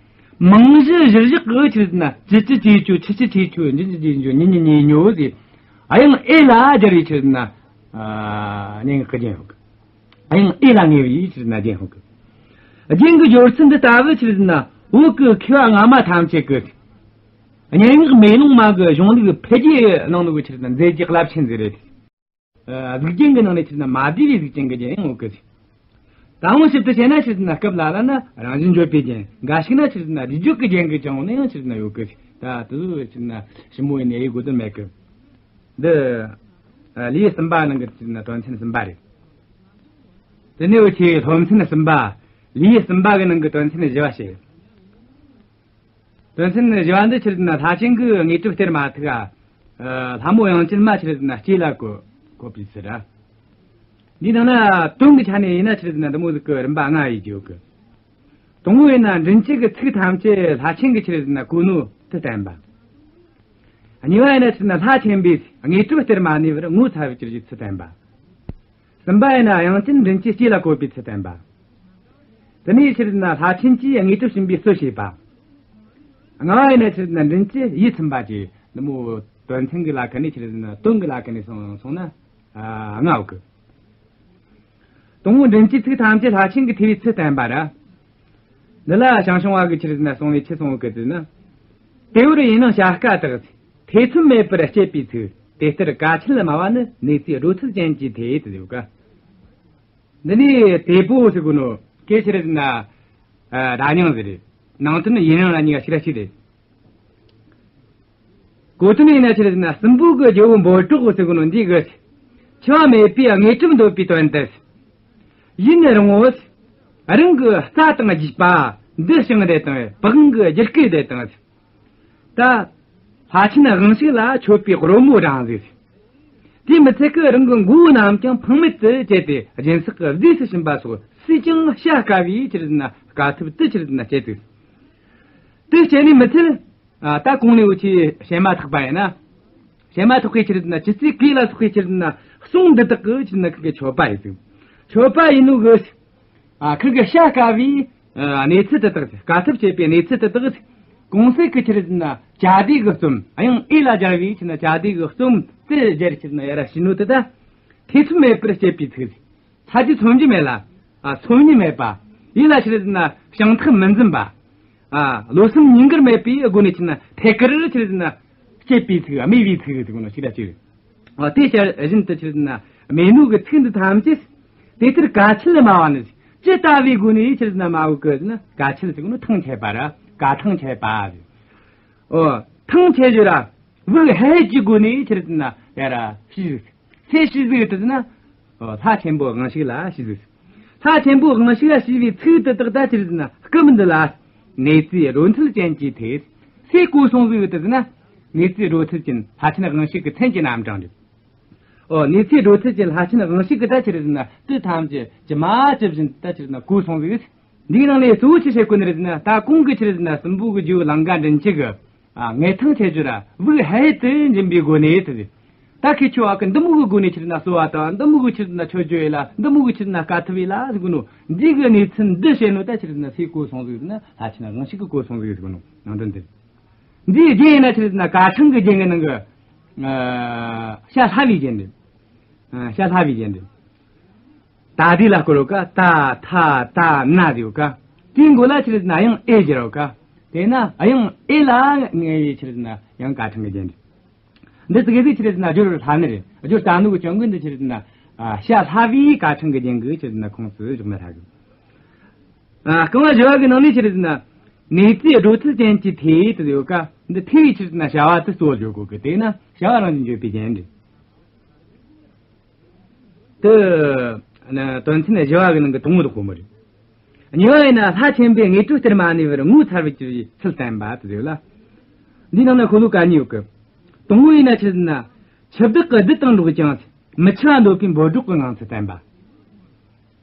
རྨང་གཞི་གཞིར་བཞག་གི་ཆི་རེད་ཟེར་ན་ཅི་ཅི་ཅི་ཅོ་ཆི་ཆི་ཆི་ཆོ་ཉི་ཉི་ཉི་ཉོ་ཉི་ཉི་ཉི་ཉོ་ཟེར། ཨ། དབྱངས་ཨེ་ལ་སྦྱར་བའི་ཆི་རེད་ཟེར་ན། ཨ། སྙན་ངག་གི་རྒྱན་ཡོད་གི། དབྱངས་ཨེ་ལ་ངེས་པའི་ཆི་རེད་ཟེར་ན་རྒྱན་ཡོད་གི། རྒྱན་གྱི་སྦྱོར་ཚུལ་འདི་ལྟ་བུ་ཆི་རེད་ཟེར་ན་བོད་ཀྱི་མཁས་པ་སྔ་མ་ཐམས་ཅད་ཀྱི། སྙན་ངག་མེ་ལོང་མ་གི་གཞུང་ལུགས་འཕེལ་རྒྱས་གནང་ནོ་གི་ཆི་རེད་ཟེར་ན་མཛད་རྗེས་རླབས་ཆེན་ཟིག་རེད། ཨ། གཟུགས་རྒྱན་གྱི་ནང་ནས་ཆི་རེད་ཟེར་ན་མ་བསྡུས་པའི་གཟུགས་ཅན་གྱི་རྒྱན་ཡང་ཡོད་གི། དང་པོ་ཞིབ་ཏུ་བཤད་ན་ཆི་རེད་ཟེར་ན་སྐབས་ལ་ལ་ན་རང་བཞིན་བརྗོད་པའི་རྒྱན། འགའ་ཞིག་ན་ཆི་རེད་ཟེར་ན་རིགས་བརྗོད་ཀྱི་རྒྱན་གྱི་ཀྱང་ནི་ཡང་ཆི་རེད་ཟེར་ན་ཡོད་གི། ད་དེ་ཚོ་ཆི་རེད་ཟེར་ན་ཞིབ་མོ་ཡིན་ནས་དབྱེ་དགོས་དོན་མེད་གི། འདི། ཨ། ལེའུ་གསུམ་པ་ནང་གི་ཆི་རེད་ཟེར་ན་དོན་ཚན་གསུམ་པ་རེད། དེ་ནས་འུ་ཆོས་སློབ་ཚན་གསུམ་པ། ལེའུ་གསུམ་པ་གི་ནང་གི་དོན་ཚན་བཞི་པ་བཤད། དོན་ཚན་བཞི་པ་འདི་ཆི་རེད་ཟེར་ན་ལྷ་ཆེན་གྱི་དངོས་གྲུབ་སྟེར་མ་ཐུབ་པ། ལྷ་མོ་དབྱངས་ཅན་མ་ཆི་རེད་ཟེར་ན་སྐྱེས་ལ་བཀོད་བཀོད་པའི་ཚུལ་ར། འདིའི་ནང་ན་དོན་གྱི་ཆ་ནས་ཡིན་ན་ཆི་རེད་ཟེར་ན་འདི་མོ་ཟིག་གི་རིམ་པ་ལྔ་ཡོད་རྒྱུ་གི། དང་པོ་ཡིན་ན་མགྲིན་བཅུ་གི་ཚིག་ཐམས་ཅད་ལྷ་ཆེན་གྱིས་ཆི་རེད་ཟེར་ན་གོ་ནོ་དེ་བསྟན་པ། གཉིས་པ་ཡིན་ན་ཆི་རེད་ཟེར་ན་ལྷ་ཆེན་པོས་དངོས་གྲུབ་སྟེར་མ་ནུས་པར་ངོ་ཚ་བར་གྱུར་རྒྱུའི་ཚུལ་བསྟན་པ། གསུམ་པ་ཡིན་ན་དབྱངས་ཅན་མགྲིན་བཅུས་སྐྱེས་ལ་བཀོད་པའི་ཚུལ་བསྟན་པ། དེ་ནས་ཆི་རེད་ཟེར་ན་ལྷ་ཆེན་གྱིས་དངོས་གྲུབ་བྱིན་པའི་སྲོལ་བྱེད་པ། ལྔ་པ་ཡིན་ན་ཆི་རེད་ཟེར་ན་མགྲིན་བཅུ་ཡིད་ཚིམ་པ་བཅས་འདི་མོ་དོན་ཚན་གྱི་ལ་ཁ་ནས་ཆི་རེད་ཟེར་ན་དོན་གྱི་ལ་ཁ་ནས་སོང་སོང་ན། ཨ། ལྔ་ཡོད་གི། དང་པོ་མགྲིན་བཅུའི་ཚིག་ཐམས་ཅད་ལྷ་ཆེན་གྱིས་ཐོས་པའི་ཚུལ་བསྟན་པ་ར། འདི་ལ་ཞང་ཞུང་བ་གིས་ཆི་རེད་ཟེར་ན་གསུངས་ནས་ཆི་གསུངས་ཡོད་གི་ཟེར་ན། དེ་བོར་ཡིན་ནའང་བྱ་དཀའ་དག། ཐེ་ཚོམ་མེད་པར་སྤྱད་པའི་ཚིག། དེ་ལྟར་དཀའ་ཆད་སྨྲ་བ་ནི། གནས་ཚུལ་སྒྲོ་འཐུལ་ཅན་གྱིས་ཐོས། དེ་ཡོད་ཀ། འདི་ནས་དེ་བོ་ཟེར་གོ་ནོ་སྐད་ཆི་རེད་ཟེར་ན། ཨ། བརྡ་རྙིང་ཟིག་རེད། ནང་དོན་ཡུན་རིང་ལ་གཉིས་ཀ་ཞིག་ར་ཞིག་རེད། གོ་དོན་ཡིན་ན་ཆི་རེད་ཟེར་ན་སྲིན་པོ་གི་རྒྱལ་པོ་འབོད་སྒྲོགས་ཟེར་གོ་ནོ་འདི་གིས་འཆི་བ་མེད་པའི་དངོས་གྲུབ་འདོད་པའི་དོན་དུ། ཡུན་རིང་བོ། རང་གི་རྩ་དང་རྒྱུས་པ་འདི་བྱིང་བསྡད་དང་པི་ཝང་གི་རྒྱུད་སྐུད་བསྡད་དང་། ད་ལྷ་ཆེན་དབང་ཕྱུག་ལ་མཆོད་པའི་རོལ་མོ་བསྒྲེངས་ཟིག། དེས་མི་ཚད་ཀྱི་རང་གི་མགོ་བོ་རྣམས་ཀྱང་ཕངས་མེད་དུ་བཅད་དེ་སྦྱིན་སྲེག་གི་རྫས་སུ་བྱིན་པ་སོགས་སུས་ཀྱང་བྱ་དཀའ་བའི་ཆི་རེད་ཟེར་ན་དཀའ་ཐུབ་དུ་ཆི་རེད་ཟེར་ན་སྤྱད་དེ། དེ་སྤྱད་ནས་མི་ཚད། ཨ། ད་གོང་ནས་འུ་ཆོས་བཤད་མ་ཐག་པ་ཡིན་ན། བཤད་མ་ཐག་པའི་ཆི་རེད་ཟེར་ན་ཇི་སྲིད་གོས་ལ་སོགས་པའི་ཆི་རེད་ཟེར་ན་གསུང་འདི་དག་གི་ཆི་རེད་ཟེར་ན་ཁོང་གི་མཆོད་པ་ཡིན་ཟིག། མཆོད་པ་ཡིན་ནོ་གི། ཨ། ཁོང་གི་བྱ་དཀའ་བའི་ཨ་གནས་ཚུལ་དེ་དག་དཀའ་ཐུབ་བྱེད་པའི་གནས་ཚུལ་དེ་དག་གོང་གསལ་གྱི་ཆི་རེད་ཟེར་ན་བཅའ་སྡེ་གི་རྩོམ། ཨ། ཡང་འོས་ལ་སྦྱར་བའི་ཆི་རེད་ཟེར་ན་བཅའ་སྡེ་གི་རྩོམ་དེ་སྦྱར་ཆི་རེད་ཟེར་ན་ཡར་ར་ཞུས་ནོ་དེ་ད་ཐེ་ཚོམ་མེད་པར་སྤྱད་པའི་ཚིག། ཚ་རྒྱུ་ཚོམ་རྒྱུ་མེད་ལ། ཨ། ཚོམ་ཉེས་མེད་པ། ཡིད་ལ་ཆི་རེད་ཟེར་ན་བྱང་ཐག་མི་འཛིན་པ། ཨ། བློ་སེམས་གཉིས་ཀར་མེད་པའི་སྒོ་ནས་ཆི་རེད་ཟེར་ན་ཐད་ཀར་ཆི་རེད་ཟེར་ན་སྤྱད་པའི་ཚིག། སྨྲས་པའི་ཚིག་ཟེར་གོ་ནོ་ཞིག་ལ་ཅིག། ཨ། དེ་བཞིན་དུ་ཆི་རེད་ཟེར་ན་སྨྲས་ནོ་གི་ཚིག་འདི་ཐམས་ཅད་དེ་ལྟར་དཀའ་ཆད་སྨྲ་བ་ནི། ཇི་ལྟ་བུའི་སྒོ་ནས་ཆི་རེད་ཟེར་ན་སྨྲ་བོ་གི་ཟེར་ན་དཀའ་ཆད་ཟེར་གོ་ནོ་ཐང་ཆད་པ་ར། དཀའ་ཐང་ཆད་པ་ཟེར། ཨོ། ཐང་ཆད་རྒྱུ་ར། དབུགས་ཧལ་ཧལ་གྱི་སྒོ་ནས་ཆི་རེད་ཟེར་ན་ཡར་ར་ཞུས་ཟིག། སུ་ཞུས་ཟིག་ཟེར་ན། ཨོ། ལྷ་ཆེན་པོ་དབང་ཕྱུག་ལ་ཞུས་ཟིག། ལྷ་ཆེན་པོ་དབང་ཕྱུག་ལ་ཞུས་པའི་ཚིག་དེ་དག་ད་ཆི་རེད་ཟེར་ན་སྐབས་འདི་ལ། ནེ་ཙོའི་རོ་ཐལ་ཅན་གྱི་ཐད། སུས་གོ་སོང་ཟིག་ཟེར་ན། ནེ་ཙོའི་རོ་ཐལ་ཅན་ལྷ་ཆེན་དབང་ཕྱུག་གི་མཚན་གྱི་རྣམ་གྲངས་རེད། ཨོ། ནེ་ཙོའི་རོ་ཐལ་ཅན་ལྷ་ཆེན་དབང་ཕྱུག་གིས་ད་ཆི་རེད་ཟེར་ན་དེ་ཐམས་ཅད་ཇི་མ་ཇི་བཞིན་ད་ཆི་རེད་ཟེར་ན་གོ་སོང་ཟིག། འདིའི་ནང་ནས་གཙོ་བོ་ཆི་བཤད་གོ་ནི་རེད་ཟེར་ན། ད་གོང་གི་ཆི་རེད་ཟེར་ན་སྲིན་པོ་གི་རྗེ་བོ་ལང་ཀ་མགྲིན་བཅུ་གིས། ཨ། ངེས་ཐང་ཆད་རྒྱུ་ར་དབུགས་ཧལ་ཧལ་དུ་འབྱིན་པའི་སྒོ་ནས་དེ། ད་ཁྱེད་ཆོ་བ་གི་འདི་མོ་གི་སྒོ་ནས་ཆི་རེད་ཟེར་ན་གསོལ་བ་དང་། འདི་མོ་གི་ཆི་རེད་ཟེར་ན་མཆོད་བརྗོད་ཡིན་ལ། འདི་མོ་གི་ཆི་རེད་ཟེར་ན་དཀའ་ཐུབ་ཡིན་ལ་ཟེར་གོ་ནོ། འདི་གི་གནས་ཚུལ་འདི་བཤད་ནོ་ད་ཆི་རེད་ཟེར་ན་སུས་གོ་སོང་ཟིག་ཟེར་ན། ལྷ་ཆེན་དབང་ཕྱུག་གིས་གོ་སོང་ཟིག་ཟེར་གོ་ནོ་ནང་དོན་འདི། འདིའི་རྒྱན་ཡིན་ན་ཆི་རེད་ཟེར་ན་ཀ་ཕྲེང་གི་རྒྱན་གི་ནང་གི། ཨ། བྱ་སླ་བའི་རྒྱན་རེད། ཨ། བྱ་སླ་བའི་རྒྱན་རེད། ད་དེ་ལ་བསྐོར་རོ་ཀ། ད་ཐ་ད་ན་ཟེར་ཡོད་ཀ། དེའི་མགོ་ལ་ཆི་རེད་ཟེར་ན་དབྱངས་ཨེ་སྦྱར་ཡོད་ཀ། དེས་ན་དབྱངས་ཨེ་ལ་ངེས་པའི་ཆི་རེད་ཟེར་ན་ཡང་ཀ་ཕྲེང་གི་རྒྱན་རེད། འདི་ཙི་གེ་ཟིག་ཆི་རེད་ཟེར་ན་སྦྱོར་སླ་ནི་རེད། སྦྱོར་སླ་ནོ་གི་རྐྱེན་གིས་འདི་ཆི་རེད་ཟེར་ན། ཨ། བྱ་སླ་བའི་ཀ་ཕྲེང་གི་རྒྱན་གྱི་ཆི་རེད་ཟེར་ན་ཁོངས་སུ་འཇོག་ན་ཧྲ་གི། ཨ། རྐང་བ་བཞི་བ་གི་ནང་ནས་ཆི་རེད་ཟེར་ན། ནེ་ཙོའི་རོ་ཐལ་ཅན་གྱི་ཐད་དུ་ཡོད་ཀ། འདི་ཐད་པའི་ཆི་རེད་ཟེར་ན་བྱ་བ་དེ་གཙོ་བོར་བརྗོད་གོ་གི། དེས་ན་བྱ་བ་རང་བཞིན་བརྗོད་པའི་རྒྱན་རེད། དེ་ནི་དོན་ཚན་བཞི་བ་གི་ནང་གི་དང་པོ་དེ་ཁོ་མོ་རེད། གཉིས་པ་ཡིན་ན་ལྷ་ཆེན་པོས་དངོས་གྲུབ་སྟེར་མ་ནུས་པར་ངོ་ཚ་བར་གྱུར་པའི་ཚུལ་བསྟན་པ་དེ་ཡོད་ལ། འདིའི་ནང་ན་ཤོ་ལོ་ཀ་གཉིས་ཡོད་གི། དང་པོ་ཡིན་ན་ཆི་རེད་ཟེར་ན། འཆི་བདག་གི་བདུད་དང་འགྲོགས་ཀྱང་། མི་འཆི་བ་འདོད་པའི་འབོད་སྒྲོག་གི་ངང་ཚུལ་བསྟན་པ།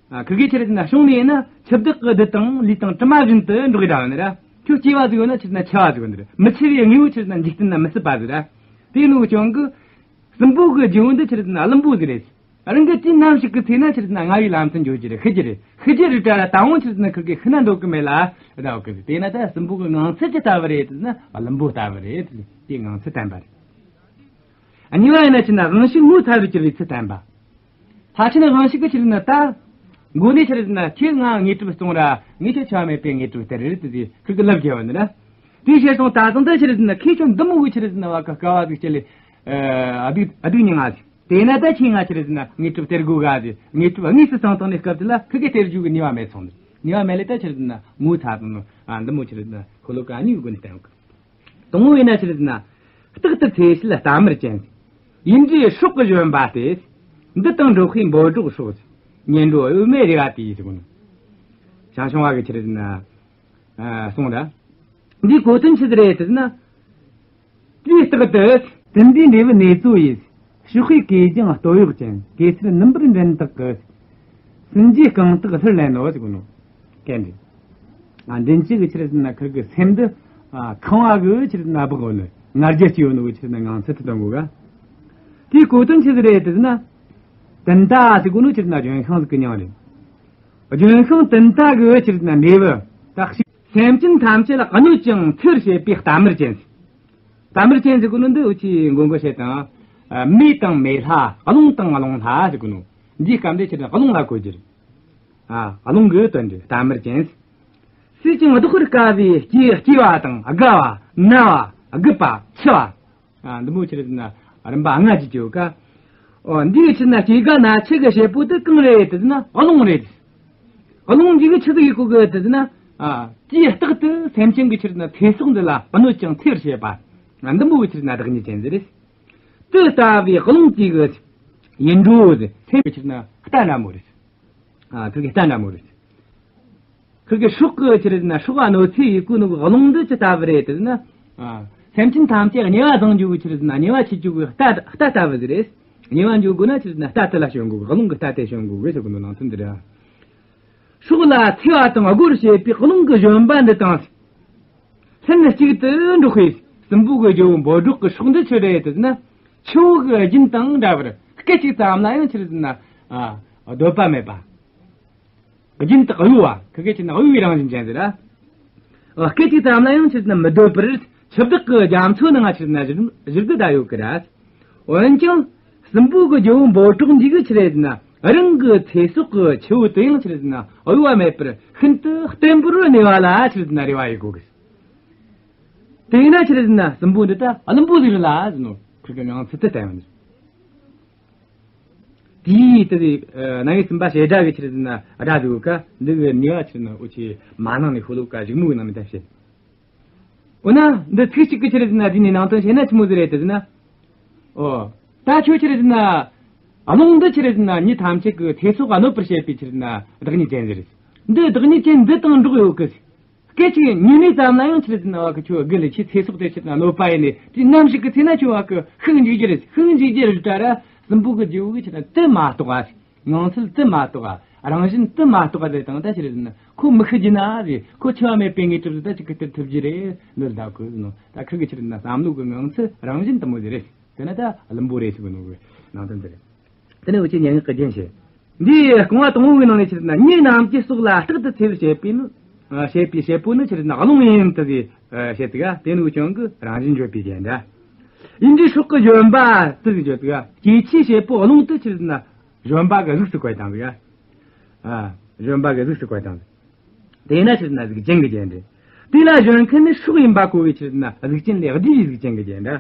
ཨ། ཁི་གེ་ཆི་རེད་ཟེར་ན་བྱུང་ནས་ཡིན་ན་འཆི་བདག་གི་བདུད་དང་ལུས་དང་གྲིབ་མ་བཞིན་དུ་འགྲོགས་ཡི་འདྲ་བ་ནི་ར། ཁྱོད་སྐྱེ་བ་ཟིག་ཡོད་ན་ཆི་རེད་ཟེར་ན་འཆི་བ་ཟིག་ཡོད་ནི་རེད། མི་འཆི་བའི་དངོས་པོ་ཆི་རེད་ཟེར་ན་འཇིག་རྟེན་ན་མི་སྲིད་པ་ཟིག་ར། དེ་ནོ་གི་རྐྱེན་གིས། སྲིན་པོ་གི་རྗེ་བོ་འདི་ཆི་རེད་ཟེར་ན་བླུན་པོ་ཟིག་རེད། རང་གི་དུས་ནམ་ཞིག་གི་ཚེ་ན་ཆི་རེད་ཟེར་ན་ལྔ་བའི་ལམ་དུ་འགྱོ་རྒྱུ་རེད། ཤི་རྒྱུ་རེད། ཤི་རྒྱུ་རེད་དྲ་ར་ད་འོང་ཆི་རེད་ཟེར་ན་ཁི་གེ་ཤི་ན་འདོད་གི་མེད་ལ་ད་འོ་གི་རེད། དེས་ན་ད་སྲིན་པོ་གི་ངང་ཚུལ་ཅི་ལྟ་བུ་རེད་ཟེར་ན་བླུན་པོ་ལྟ་བུ་རེད། དེའི་ངང་ཚུལ་བསྟན་པ་རེད། གཉིས་པ་ཡིན་ན་ཆི་རེད་ཟེར་ན་དབང་ཕྱུག་ངོ་ཚ་བར་གྱུར་པའི་ཚུལ་བསྟན་པ། ལྷ་ཆེན་དབང་ཕྱུག་གིས་ཆི་རེད་ཟེར་ན་ད། མགོ་ནས་ཆི་རེད་ཟེར་ན་ཁྱེད་ང་དངོས་གྲུབ་སློང་ར། ངས་ཁྱོད་འཆི་བ་མེད་པའི་དངོས་གྲུབ་སྟེར་རེ་ཟེར་ཏེ་ཁི་གེ་ལབ་བརྒྱབ་པ་ནི་ར། དེའི་ཕྱིར་སོང་ད་ཐེངས་འདི་ཆི་རེད་ཟེར་ན་ཁྱེད་ཆོ་འདི་མོ་གི་ཆི་རེད་ཟེར་ན་བ་ཀ་དཀའ་བ་ཟིག་སྤྱད་ལེ། ཨ། སྡུག་སྡུག་མྱངས་ང་ཟིག། དེས་ན་ད་ཁྱེད་ང་ཆི་རེད་ཟེར་ན་དངོས་གྲུབ་སྟེར་དགོས་ག་ཟིག། དངོས་གྲུབ་དངོས་སུ་སང་བཏང་ནས་སྐབས་དེ་ལ་ཁི་གེ་སྟེར་རྒྱུ་གི་ནུས་པ་མེད་སོང་ནི། ནུས་པ་མེད་ལེ་ད་ཆི་རེད་ཟེར་ན་ངོ་ཚ་བཏང་ནོ། ཨ། འདི་མོ་ཆི་རེད་ཟེར་ན་ཤོ་ལོ་ཀ་གཉིས་ཀྱི་སྒོ་ནས་བསྟན་གི། དང་པོ་ཡིན་ན་ཆི་རེད་ཟེར་ན། རྟག་ཏུ་འཚེ་བྱེད་རྟ་དམར་ཅན། ཡིད་འདྲིའི་སྲོག་གི་བཞོན་པ་སྟེ། འདི་དང་འགྲོགས་པའི་འབོད་སྒྲོག་སོགས། ཉེ་འགྲོ་འོས་མེད་རེ་བ་དེས་ཟེར་གོ་ནོ། ཞང་ཞུང་བ་གི་ཆི་རེད་ཟེར་ན། ཨ། གསུངས་ར། འདིའི་གོ་དོན་ཆི་ཟིག་རེད་ཟེར་ན། དུས་རྟག་ཏུ། དེ་འདྲའི་འབྲས་བུ་ནེ་ཙོ་ཡིས། གཤོག་པའི་གོས་ལྗང་སྟོད་གཡོགས་ཅན། གེ་སར་སྣུམ་པར་འདྲེན་དག་གི། སྲིན་རྗེའི་རྐང་ཐག་སླུར་ལེན་ནོ་ཟེར་གོ་ནོ། སྐད་འདི། ཨ། མགྲིན་བཅུ་གི་ཆི་རེད་ཟེར་ན་ཁིར་གི་སེམས་འདི། ཨ། ཁང་བ་གི་ཆི་རེད་ཟེར་ན་སྦག་ཡོད་ནི། ང་རྒྱལ་སྐྱེ་ཡོད་ནི་གི་ཆི་རེད་ཟེར་ན་ངང་ཚུལ་དུ་སྟོན་གོ་ག། དེའི་གོ་དོན་ཆི་ཟིག་རེད་ཟེར་ན། དུན་ཏ་ཟེར་གོ་ནོ་ཆི་རེད་ཟེར་ན་ལྗོན་ཤིང་ཟིག་གི་མྱིང་རེད། ལྗོན་ཤིང་དུན་ཏ་གི་ཆི་རེད་ཟེར་ན་འབྲས་བུ། ད་ཞིག་སེམས་ཅན་ཐམས་ཅད་ལ་གནོད་ཅིང་འཚེ་བར་བྱེད་པའི་རྟ་དམར་ཅན་ཟེར། རྟ་དམར་ཅན་ཟེར་གོ་ནོ་འདི་འུ་ཆོས་མགོ་མགོ་བཤད་དང་། ཨ། མེ་དང་མེ་ལྷ། རླུང་དང་རླུང་ལྷ་ཟེར་གོ་ནོ། འདིའི་སྐབས་འདི་ཆི་རེད་ཟེར་ན་རླུང་ལ་གོ་རྒྱུ་རེད། ཨ། རླུང་གི་དོན་རེད། རྟ་དམར་ཅན། སུས་ཀྱང་བཟློག་པར་དཀའ་བའི་སྐྱེ་སྐྱེ་བ་དང་། རྒ་བ། ན་བ། རྒུད་པ། འཆི་བ། ཨ། འདི་མོ་ཆི་རེད་ཟེར་ན་རིམ་པ་ལྔ་ཅིག་ཡོད་ཀ། ཨོ། འདིའི་ཆི་རེད་ཟེར་ན་སྐྱེ་རྒ་ན་འཆི་གི་བྱེད་པོ་དེ་གང་རེད་ཟེར་ན་རླུང་རེད། རླུང་འདི་གིས་ཆི་ཟིག་ཡེད་གོ་གི་ཟེར་ན། ཨ། དུས་རྟག་ཏུ་སེམས་ཅན་གྱི་ཆི་རེད་ཟེར་ན་ཚེ་སྲོག་འདི་ལ་གནོད་ཅིང་འཚེ་བར་བྱེད་པ། ཨ། འདི་མོ་གི་ཆི་རེད་ཟེར་ན་བདག་ཉིད་ཅན་ཟིག་རེད། དེ་ལྟ་བུའི་རླུང་དེ་གི་ཡིད་འགྲོ་ཟེར། སེམས་ཀྱི་ཆི་རེད་ཟེར་ན་རྟ་འདྲ་མོ་རེད། ཨ། ཁིར་གི་རྟ་འདྲ་མོ་རེད། ཁིར་གི་སྲོག་གི་ཆི་རེད་ཟེར་ན་སྲོག་ག་གནོད་འཚེ་ཡེད་གོ་ནོ་གི་རླུང་འདི་ཅི་ལྟ་བུ་རེད་ཟེར་ན། ཨ། སེམས་ཅན་ཐམས་ཅད་དམྱལ་བ་བཏང་རྒྱུ་གི་ཆི་རེད་ཟེར་ན་དམྱལ་བ་འཁྱེར་རྒྱུ་གི་རྟ་རྟ་ལྟ་བུ་ཟིག་རེད། ཉེ་བར་འཇོག་དགོས་ན་ཆི་ཟེར་ན་རྟ་དེ་ལ་ཞོན་དགོས་གི། རླུང་གི་རྟ་དེ་ཞོན་དགོས་གི་ཟེར་གོ་ནོ་ནང་དོན་འདི་རེད། སྲོག་ལ་འཚེ་བ་དང་སྒོར་བྱེད་པའི་རླུང་གི་བཞོན་པ་འདི་དང་། ལྷན་གཅིག་ཏུ་འགྲོགས་པའི་སྲིན་པོ་གི་རྒྱལ་པོ་འབོད་སྒྲོགས་ཀྱི་སྲོག་འདི་ཆི་རེད་ཟེར་ན། ཆུ་བོ་གི་རྒྱུན་དང་འདྲ་བར་སྐད་ཅིག་ཙམ་ལ་ཡང་ཆི་ཟེར་ན། ཨ། སྡོད་པ་མེད་པ། རྒྱུན་དུ་གཡོ་བ། ཁི་གེ་ཆི་ཟེར་ན་གཡོ་བའི་རང་བཞིན་ཅན་ཟེར་ར། ཨ། སྐད་ཅིག་ཙམ་ལ་ཡང་ཆི་ཟེར་ན་མི་སྡོད་པར་འཆི་བདག་གི་རྒྱ་མཚོ་ནང་ང་ཆི་ཟེར་ན་བཞུར་བཞུར་གི་བསྡད་ཡོད་གི་ར། འོན་ཀྱང་སྲིན་པོ་གི་རྒྱལ་པོ་འབོད་སྒྲོགས་འདི་གིས་ཆི་རེད་ཟེར་ན། རང་གི་ཚེ་སྲོག་གི་ཆུ་བོ་དེ་ཡང་ཆི་རེད་ཟེར་ན་གཡོ་བ་མེད་པར་ཤིན་ཏུ་བརྟན་པོར་གནས་པ་ལ་ཆི་རེད་ཟེར་ན་རེ་བ་ཡོད་གོ་གི། དེས་ན་ཆི་རེད་ཟེར་ན་སྲིན་པོ་འདི་ད་བླུན་པོ་ཟིག་རེད་ལ་ཟེར་ནོ། ཁིར་གི་ངང་ཚུལ་དུ་བསྟན་པ་ནི། དེའི་དེ་རྣམ་དབྱེ་གསུམ་པ་བྱེད་སྒྲ་གི་ཆི་རེད་ཟེར་ན་སྒྲ་ཟིག་ཡོད་ཀ། འདི་གི་ནུས་པ་ཆི་རེད་ཟེར་ན་འུ་ཆོས་མ་ནང་ནས་ཤོ་ལོ་ཀ་གཞུག་མོ་གི་ནང་ནས་ད་བཤད། འོ་ན་འདི་ཚིག་གཅིག་གི་ཆི་རེད་ཟེར་ན་དེ་ནས་ནང་དོན་བཤད་ན་ཆི་མོ་ཟིག་རེད་དེ་ཟེར་ན། ཨོ། ད་ཁྱོད་ཆི་རེད་ཟེར་ན། རླུང་འདི་ཆི་རེད་ཟེར་ན་མྱི་ཐམས་ཅད་ཀྱི་ཚེ་སྲོག་གནོད་པར་བྱེད་པའི་ཆི་རེད་ཟེར་ན་བདག་ཉིད་ཅན་ཟིག་རེད། འདི་བདག་ཉིད་ཅན་འདི་དང་འགྲོགས་ཡོད་གི། སྐད་ཅིག་ཉི་མའི་ཙམ་ལ་ཡང་ཆི་རེད་ཟེར་ན་བ་གི་ཁྱོད་དགེ་ལས་ཆི་ཚེ་སྲོག་དེ་ཆི་རེད་ཟེར་ན་གནོད་པ་ཡིན་ནས་དེ་ནམ་ཞིག་གི་ཚེ་ན་ཁྱོད་བ་གི་ཤུགས་འཇིག་རྒྱུ་རེད། ཤུགས་འཇིག་རྒྱུ་རེད་ད་ར། སྲིན་པོ་གི་རྒྱལ་པོ་གི་ཆི་རེད་ཟེར་ན་དེ་མ་གཏོགས་ཨ། ངང་ཚུལ་དེ་མ་གཏོགས་ཨ། རང་བཞིན་དེ་མ་གཏོགས་ཨ་ཟེར་དང་ད་ཆི་རེད་ཟེར་ན་ཁོ་མི་ཤི་རྒྱུ་ན་རེད། ཁོ་འཆི་བ་མེད་པའི་དངོས་གྲུབ་ཟིག་ད་ཅིག་གི་སྟེར་ཐུབ་རྒྱུ་རེད། འདི་ལ་ད་གོ་ཟེར་ནོ། ད་ཁིར་གི་ཆི་རེད་ཟེར་ན་བསམ་བློ་གི་ངང་ཚུལ་རང་བཞིན་དེ་མོ་ཟིག་རེད། དེ་ན་ད་བླུན་པོ་རེད་ཟེར་གི་ནོ་གི་ནང་དོན་དེ་རེད། དེ་ནས་འུ་ཆོས་སྙན་ངག་གི་རྒྱན་བཤད། འདིའི་རྐང་བ་དང་པོ་གི་ནང་ནས་ཆི་རེད་ཟེར་ན་མྱི་རྣམས་ཀྱི་སྲོག་ལ་རྟག་ཏུ་འཚེ་བར་བྱེད་པའི་ནི། ཨ། བྱེད་པའི་བྱེད་པོ་ནི་ཆི་རེད་ཟེར་ན་རླུང་ཡིན་དུ་ཟེར། ཨ། བཤད་དུ་ག། དེ་ནི་འུ་ཅག་གི་རང་བཞིན་བརྗོད་པའི་རྒྱན་འདྲ། ཡིད་འབྲེལ་སྲོག་གི་བཞོན་པ་དུ་ཟེར་བརྗོད་དུ་ག། སྐྱེ་འཆིའི་བྱེད་པོ་རླུང་དུ་ཆི་རེད་ཟེར་ན་བཞོན་པ་གི་གཟུགས་སུ་བཀོད་བཏང་ཟིག། ཨ། བཞོན་པ་གི་གཟུགས་སུ་བཀོད་བཏང་ཟིག། དེས་ན་ཆི་རེད་ཟེར་ན་གཟུགས་ཅན་གྱི་རྒྱན་རེད། དེ་ལ་བཞོན་མཁན་ནི་སྲོག་ཡིན་པ་གོ་བའི་ཆི་རེད་ཟེར་ན་གཟུགས་ཅན་ལས་བསྡུས་པའི་གཟུགས་ཅན་གྱི་རྒྱན་འདྲ།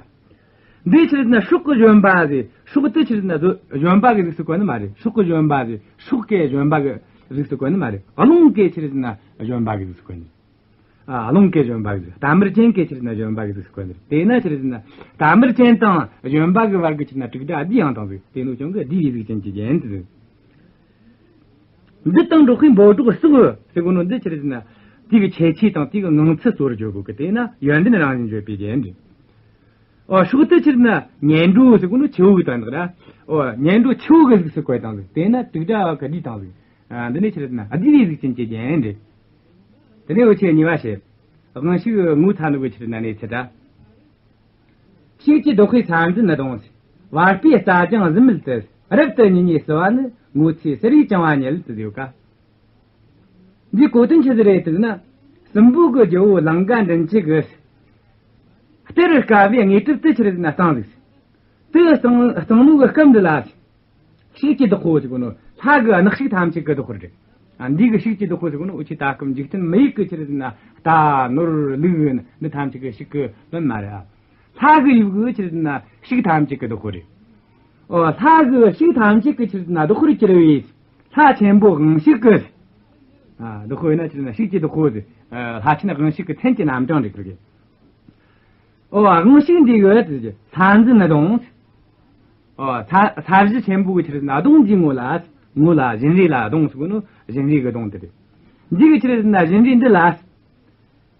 འདི་ཆི་རེད་ཟེར་ན་སྲོག་གི་བཞོན་པ་ཟེར། སྲོག་དེ་ཆི་རེད་ཟེར་ན་བཟོ་བཞོན་པ་གི་གཟུགས་སུ་བཀོད་ནི་མ་རེད། སྲོག་གི་བཞོན་པ་ཟེར། སྲོག་གི་བཞོན་པ་གི་གཟུགས་སུ་བཀོད་ནི་མ་རེད། རླུང་གི་ཆི་རེད་ཟེར་ན་བཞོན་པ་གི་གཟུགས་སུ་བཀོད་ནི། ཨ། རླུང་གི་བཞོན་པ་གི་གཟུགས། རྟ་དམར་ཅན་གི་ཆི་རེད་ཟེར་ན་བཞོན་པ་གི་གཟུགས་སུ་བཀོད་ནི་རེད། དེས་ན་ཆི་རེད་ཟེར་ན་རྟ་དམར་ཅན་དང་བཞོན་པ་གི་བར་གི་ཆི་རེད་ཟེར་ན་དྲུག་སྒྲ་བསྡུས་ཡང་བཏང་ཟིག། དེ་ནི་འུ་ཅག་གི་བསྡུས་པའི་གཟུགས་ཅན་གྱི་རྒྱན་དུ་ཟེར། འདི་དང་འགྲོགས་པའི་འབོད་སྒྲོགས་སྲོག་ཟེར་གོ་ནོ་འདི་ཆི་རེད་ཟེར་ན། དེ་གི་ཁྱད་ཆོས་དང་དེ་གི་ངང་ཚུལ་གཙོ་བོར་བརྗོད་དགོས་གི། དེས་ན་ཡོན་ཏན་རང་བཞིན་བརྗོད་པའི་རྒྱན་རེད། ཨོ། སྲོག་དེ་ཆི་རེད་ཟེར་ན་ངན་འགྲོ་ཟེར་གོ་ནོ་ཆུ་བོ་གི་དོན་དག་ར། ཨོ། ངན་འགྲོ་ཆུ་བོ་གི་གཟུགས་སུ་བཀོད་བཏང་ཟིག། དེས་ན་དྲུག་སྒྲ་བ་གི་བསྡུས་བཏང་ཟིག། ཨ། འདི་ནི་ཆི་རེད་ཟེར་ན་བསྡུས་པའི་གཟུགས་ཅན་གྱི་རྒྱན་རེད། དེ་ནས་འུ་ཆོས་གཉིས་པ་བཤད། དབང་ཕྱུག་ངོ་ཚ་ནོ་གི་ཆི་རེད་ཟེར་ན་གནས་ཚུལ་ར། ཤིག་ཅེས་བཟློག་པའི་ས་འཛིན་གདོང་། བར་པའི་རྩྭ་ལྗང་གཟིམ་མལ་དུ། རབ་ཏུ་ཉིད་གཉིས་བསུ་བ་ནི། ངོ་ཚའི་སེར་བའི་བཅིང་བ་ཉིད་དུ་ཟེར་ཡོད་ཀ། འདིའི་གོ་དོན་ཆི་ཟིག་རེད་ཟེར་ན། སྲིན་པོ་གི་རྒྱལ་པོ་ལང་ཀ་མགྲིན་བཅུ་གིས་སྟེར་དཀའ་བའི་དངོས་གྲུབ་དེ་ཆི་རེད་ཟེར་ན་བཏང་ཟིག། དེ་བཏང་བཏང་ནོ་གི་སྐབས་འདི་ལ། ཤིག་ཅེས་བཟློག་པོ་ཟེར་གོ་ནོ་ལྷ་གི་གནག་ཤིག་ཐམས་ཅད་གི་བཟློག་པོ་རེད། ཨ། འདི་གི་ཤིག་ཅེས་བཟློག་པོ་ཟེར་གོ་ནོ་འུ་ཆོས་ད་སྐབས་འཇིག་རྟེན་མི་ཡུལ་གི་ཆི་རེད་ཟེར་ན་རྟ་ནོར་ལུག་འདི་ཐམས་ཅད་གི་ཤིག་གི་དོན་མ་རེད། ཨ། ལྷ་གི་ཡུལ་གི་ཆི་རེད་ཟེར་ན་ཤིག་ཐམས་ཅད་གི་བཟློག་པོ་རེད། ཨོ། ལྷ་གི་ཤིག་ཐམས་ཅད་གི་ཆི་རེད་ཟེར་ན་བཟློག་པོར་གྱུར་བའི་ལྷ་ཆེན་པོ་དབང་ཕྱུག་གི། ཨ། བཟློག་པོ་ཡིན་ན་ཆི་རེད་ཟེར་ན་ཤིག་ཅེས་བཟློག་པོ་ཟེར། ཨ། ལྷ་ཆེན་དབང་ཕྱུག་གི་མཚན་གྱི་རྣམ་གྲངས་རེད་ཁིར་གི། ཨོ། དབང་ཕྱུག་འདི་གི་ས་འཛིན་གདོང་། ཨོ། ས་ས་གཞི་ཆེན་པོ་གི་ཆི་རེད་ཟེར་ན་གདོང་འདིའི་ངོ་ལ། ངོ་ལ་བཞིན་རས་ལ་གདོང་ཟེར་གོ་ནོ་བཞིན་རས་གི་གདོང་དེ་རེད། འདི་གི་ཆི་རེད་ཟེར་ན་བཞིན་རས་འདི་ལ།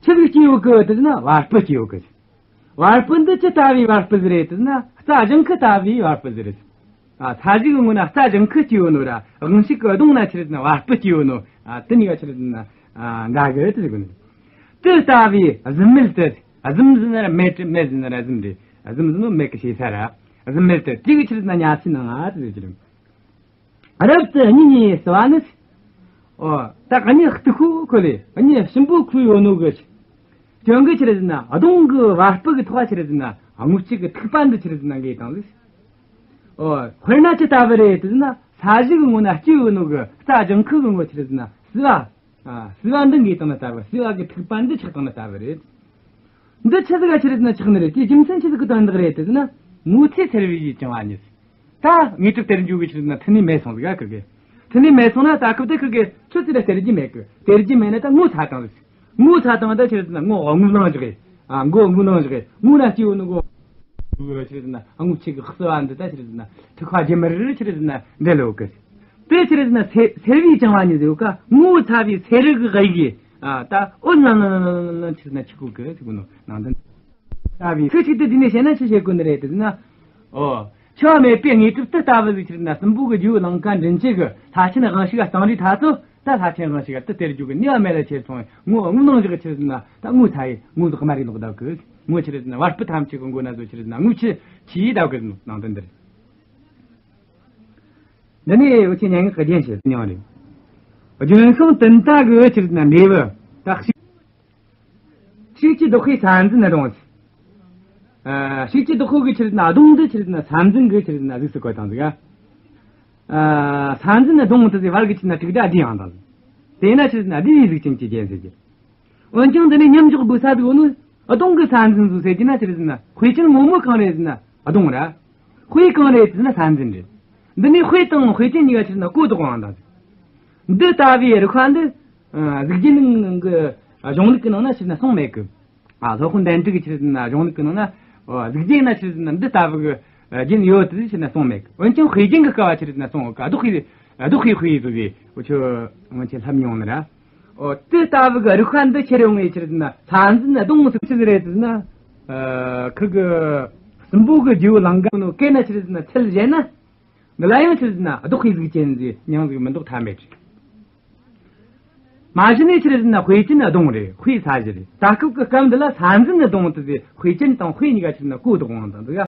ཆི་ཟིག་སྐྱེས་ཡོད་གི་དེ་ཟེར་ན་བ་སྤུ་སྐྱེས་ཡོད་གི། བ་སྤུ་འདི་ཅི་ལྟ་བུའི་བ་སྤུ་ཟིག་རེད་དེ་ཟེར་ན་རྩྭ་ལྗང་ཁུ་ལྟ་བུའི་བ་སྤུ་ཟིག་རེད། ཨ། ས་གཞི་གི་ངོ་ན་རྩྭ་ལྗང་ཁུ་སྐྱེས་ཡོད་ནོ་ར། དབང་ཕྱུག་གི་གདོང་ན་ཆི་རེད་ཟེར་ན་བ་སྤུ་སྐྱེས་ཡོད་ནོ། ཨ། དེ་གཉིས་ཀ་ཆི་རེད་ཟེར་ན། ཨ། འདྲ་གི་དེ་ཟེར་གོ་ནི། དེ་ལྟ་བུའི་གཟིམ་མལ་དུ། གཟིམ་ཟེར་ན་ར་མལ་དུ། མལ་ཟེར་ན་ར་གཟིམ་རེད། གཟིམ་ཟེར་ནོ་མལ་གི་ཞེ་ས་ར། གཟིམ་མལ་དུ་དེ་གི་ཆི་རེད་ཟེར་ན་ཉལ་སའི་ནང་ང་དེ་ཟེར་གི་རེད། རབ་ཏུ་གཉིད་གཉིད་སུ་བ་ནི། ཨོ། ད་གཉིད་སྟུག་པོ་ཁུག་ལེ། གཉིད་ཞིམ་པོ་ཁུག་ཡོད་ནོ་གི། ཁྱོད་གི་ཆི་རེད་ཟེར་ན་གདོང་གི་བ་སྤུ་གི་ཐོག་ཆི་རེད་ཟེར་ན་རྔུལ་ཆུ་གི་ཐིགས་པ་འདི་ཆི་རེད་ཟེར་ན་འགོས་བཏང་ཟིག། ཨོ། དཔེར་ན་ཅི་ལྟ་བུ་རེད་ཟེར་ན་ས་གཞི་གི་ངོ་ན་སྐྱེས་ཡོད་ནོ་གི་རྩྭ་ལྗང་ཁུ་གི་ངོ་ཆི་རེད་ཟེར་ན་སུ་བ། ཨ། སུ་བ་འདི་འགོས་བཏང་ན་ལྟ་བུ། སུ་བ་གི་ཐིགས་པ་འདི་ཆགས་བཏང་ན་ལྟ་བུ་རེད། འདི་ཆི་ཟིག་ག་ཆི་རེད་ཟེར་ན་ཆགས་ནི་རེད། དེའི་རྒྱུ་མཚན་ཆི་ཟིག་གི་དོན་དག་རེད་དེ་ཟེར་ན། ངོ་ཚའི་སེར་བའི་བཅིང་བ་ཉིད། ད་དངོས་གྲུབ་སྟེར་རྒྱུ་གི་ཆི་རེད་ཟེར་ན་མཐུ་ནུས་མེད་སོང་ཟིག་ག་ཁིར་གི། མཐུ་ནུས་མེད་སོང་ན་ད་སྐབས་དེ་ཁིར་གི་ཁྱོད་ཚོ་ལ་སྟེར་རྒྱུ་མེད་གི། སྟེར་རྒྱུ་མེད་ན་ད་ངོ་ཚ་བཏང་ཟིག། ངོ་ཚ་བཏང་ད་ཆི་རེད་ཟེར་ན་ངོ་རྔུལ་ལངས་བཞག་གི། ཨ། མགོ་རྔུལ་ལངས་བཞག་གི། ངོ་ན་སྐྱེས་ཡོད་ནོ་གི། ཆི་རེད་ཟེར་ན་རྔུལ་ཆུ་གི་བསུ་བ་འདི་ད་ཆི་རེད་ཟེར་ན་ཐིགས་པ་རྒྱུ་མར་ཆི་རེད་ཟེར་ན་འདི་ལོ་གི། དེ་ཆི་རེད་ཟེར་ན་སེ་སེར་བའི་བཅིང་བ་ཉིད་ཟེར་ཡོད་ཀ། ངོ་ཚ་བའི་སེར་བའི་གི་གཡུ་གི། ཨ། ད་འོད་ལང་ལང་ལང་ལང་ཆི་རེད་ཟེར་ན་འཁྱུག་གོ་གི་ཟེར་གོ་ནོ་ནང་དོན། ཚ་བའི་ཚིག་གཅིག་ཏུ་བསྡུས་ནས་བཤད་ན་ཆི་བཤད་དགོས་ནི་རེད་དེ་ཟེར་ན། ཨོ། འཆི་བ་མེད་པའི་དངོས་གྲུབ་དེ་ལྟ་བུ་ཟིག་ཆི་རེད་ན་སྲིན་པོ་གི་རྒྱལ་པོ་ལང་ཀ་མགྲིན་བཅུ་གི་ལྷ་ཆེན་དབང་ཕྱུག་ག་བཏང་རེས་ཐ་ཚོ། ད་ལྷ་ཆེན་དབང་ཕྱུག་ག་དེ་སྟེར་རྒྱུ་གི་ནུས་པ་མེད་ལ་ཁྱེར་སོང་བས། ངོ་ངོ་ནང་བཞག་ཆི་རེད་ན་ད་ངོ་ཚ་ཡི་ངོ་ཟིག་མ་རེད་ནོག་ད་གི། ངོ་ཆི་རེད་ན་བ་སྤུ་ཐམས་ཅད་གི་མགོ་ན་ཚོ་ཆི་རེད་ན་ངོ་ཆི་ཆི་ཡི་ད་གི་ནང་དོན་འདིར། འདི་ནས་འུ་ཆོས་སྙན་ངག་གི་རྒྱན་བཤད་མྱོང་རེད། ལྗོན་ཤིང་དུན་ཏ་གི་ཆི་རེད་ན་འབྲས་བུ་ད་ཤིག་ཤིག་ཅི་བདག་པོའི་ས་འཛིན་གདོང་། ཨ། ཤིག་ཅི་བདག་པོ་གི་ཆི་རེད་ན་གདོང་འདི་ཆི་རེད་ན་ས་འཛིན་གི་ཆི་རེད་ན་གཟུགས་སུ་བཀོད་བཏང་ཟིག་ག་ཨ། ས་འཛིན་གདོང་དེ་ཟིག་བར་གི་ཆི་རེད་ན་དྲུག་སྒྲ་བསྡུས་ཡང་དང་། དེས་ན་ཆི་རེད་ན་བསྡུས་པའི་གཟུགས་ཅན་གྱི་རྒྱན་ཟེར་གི། འོན་ཀྱང་འདི་ནས་མཉམ་འཇོག་དགོས་ས་དེ་གོ་ནི། གདོང་གི་ས་འཛིན་ཟིག་ཟེར་གྱི་ན་ཆི་རེད་ཟེར་ན་དཔེ་ཅན་ངོ་མ་གང་རེད་ཟེར་ན་གདོང་ར། དཔེ་གང་རེད་ཟེར་ན་ས་འཛིན་རེད། འདི་ནས་དཔེ་དང་དཔེ་ཅན་གཉིས་ཀ་ཆི་རེད་ན་གོ་ལྡོག་ཡང་དང་། འདི་ལྟ་བུའི་རིགས་པ་འདི། ཨ། གཟུགས་ཅན་གྱི་གཞུང་ལུགས་ཀྱི་ནང་ན་ཆི་རེད་ན་གསུངས་མེད་གི། ཨ། སློབ་དཔོན་གདན་དྲུག་གི་ཆི་རེད་ན་གཞུང་ལུགས་ཀྱི་ནང་ན། ཨོ། གཟུགས་ཅན་ན་ཆི་རེད་ན་འདི་ལྟ་བུ་གི་རྒྱན་ཡོད་དེ་ཆི་རེད་ན་གསུངས་མེད་གི། འོན་ཀྱང་དཔེ་རྒྱན་གྱི་སྐབས་ཆི་རེད་ན་གསུངས་ཡོད་གི། བདག་པོའི་བདག་པོའི་དཔེ་བཟོ་བའི་འུ་ཆོ་སྔོན་ཆད་ལྷབ་མྱོང་ནི་ར། ཨོ། དེ་ལྟ་བུ་གི་རིགས་པ་འདི་ཆི་རེད་ཡོང་ངེ་ཆི་རེད་ན་ས་འཛིན་གདོང་སུ་ཆི་ཟིག་རེད་ཟེར་ན། ཨ། ཁུ་གི་སྲིན་པོ་གི་རྒྱལ་པོ་ལང་ཀ་ནོ་སྐད་ན་ཆི་རེད་ན་ཚུལ་གཞན་ན། འདི་ལ་ཡང་ཆི་རེད་ན་བདག་པོའི་གཟུགས་ཅན་ཟིག་མྱིང་ཟིག་མི་འདོགས་ཐབས་མེད་ཀི། མ་གཞི་ནས་ཆི་རེད་ན་དཔེ་ཅན་གདོང་རེད། དཔེ་ས་གཞི་རེད། ད་སྐབས་ཀྱི་སྐབས་འདི་ལ་ས་འཛིན་གདོང་དེ་ཟིག་དཔེ་ཅན་དང་དཔེ་གཉིས་ཀ་ཆི་རེད་ན་གོ་ལྡོག་ཡང་དང་ཟིག་ག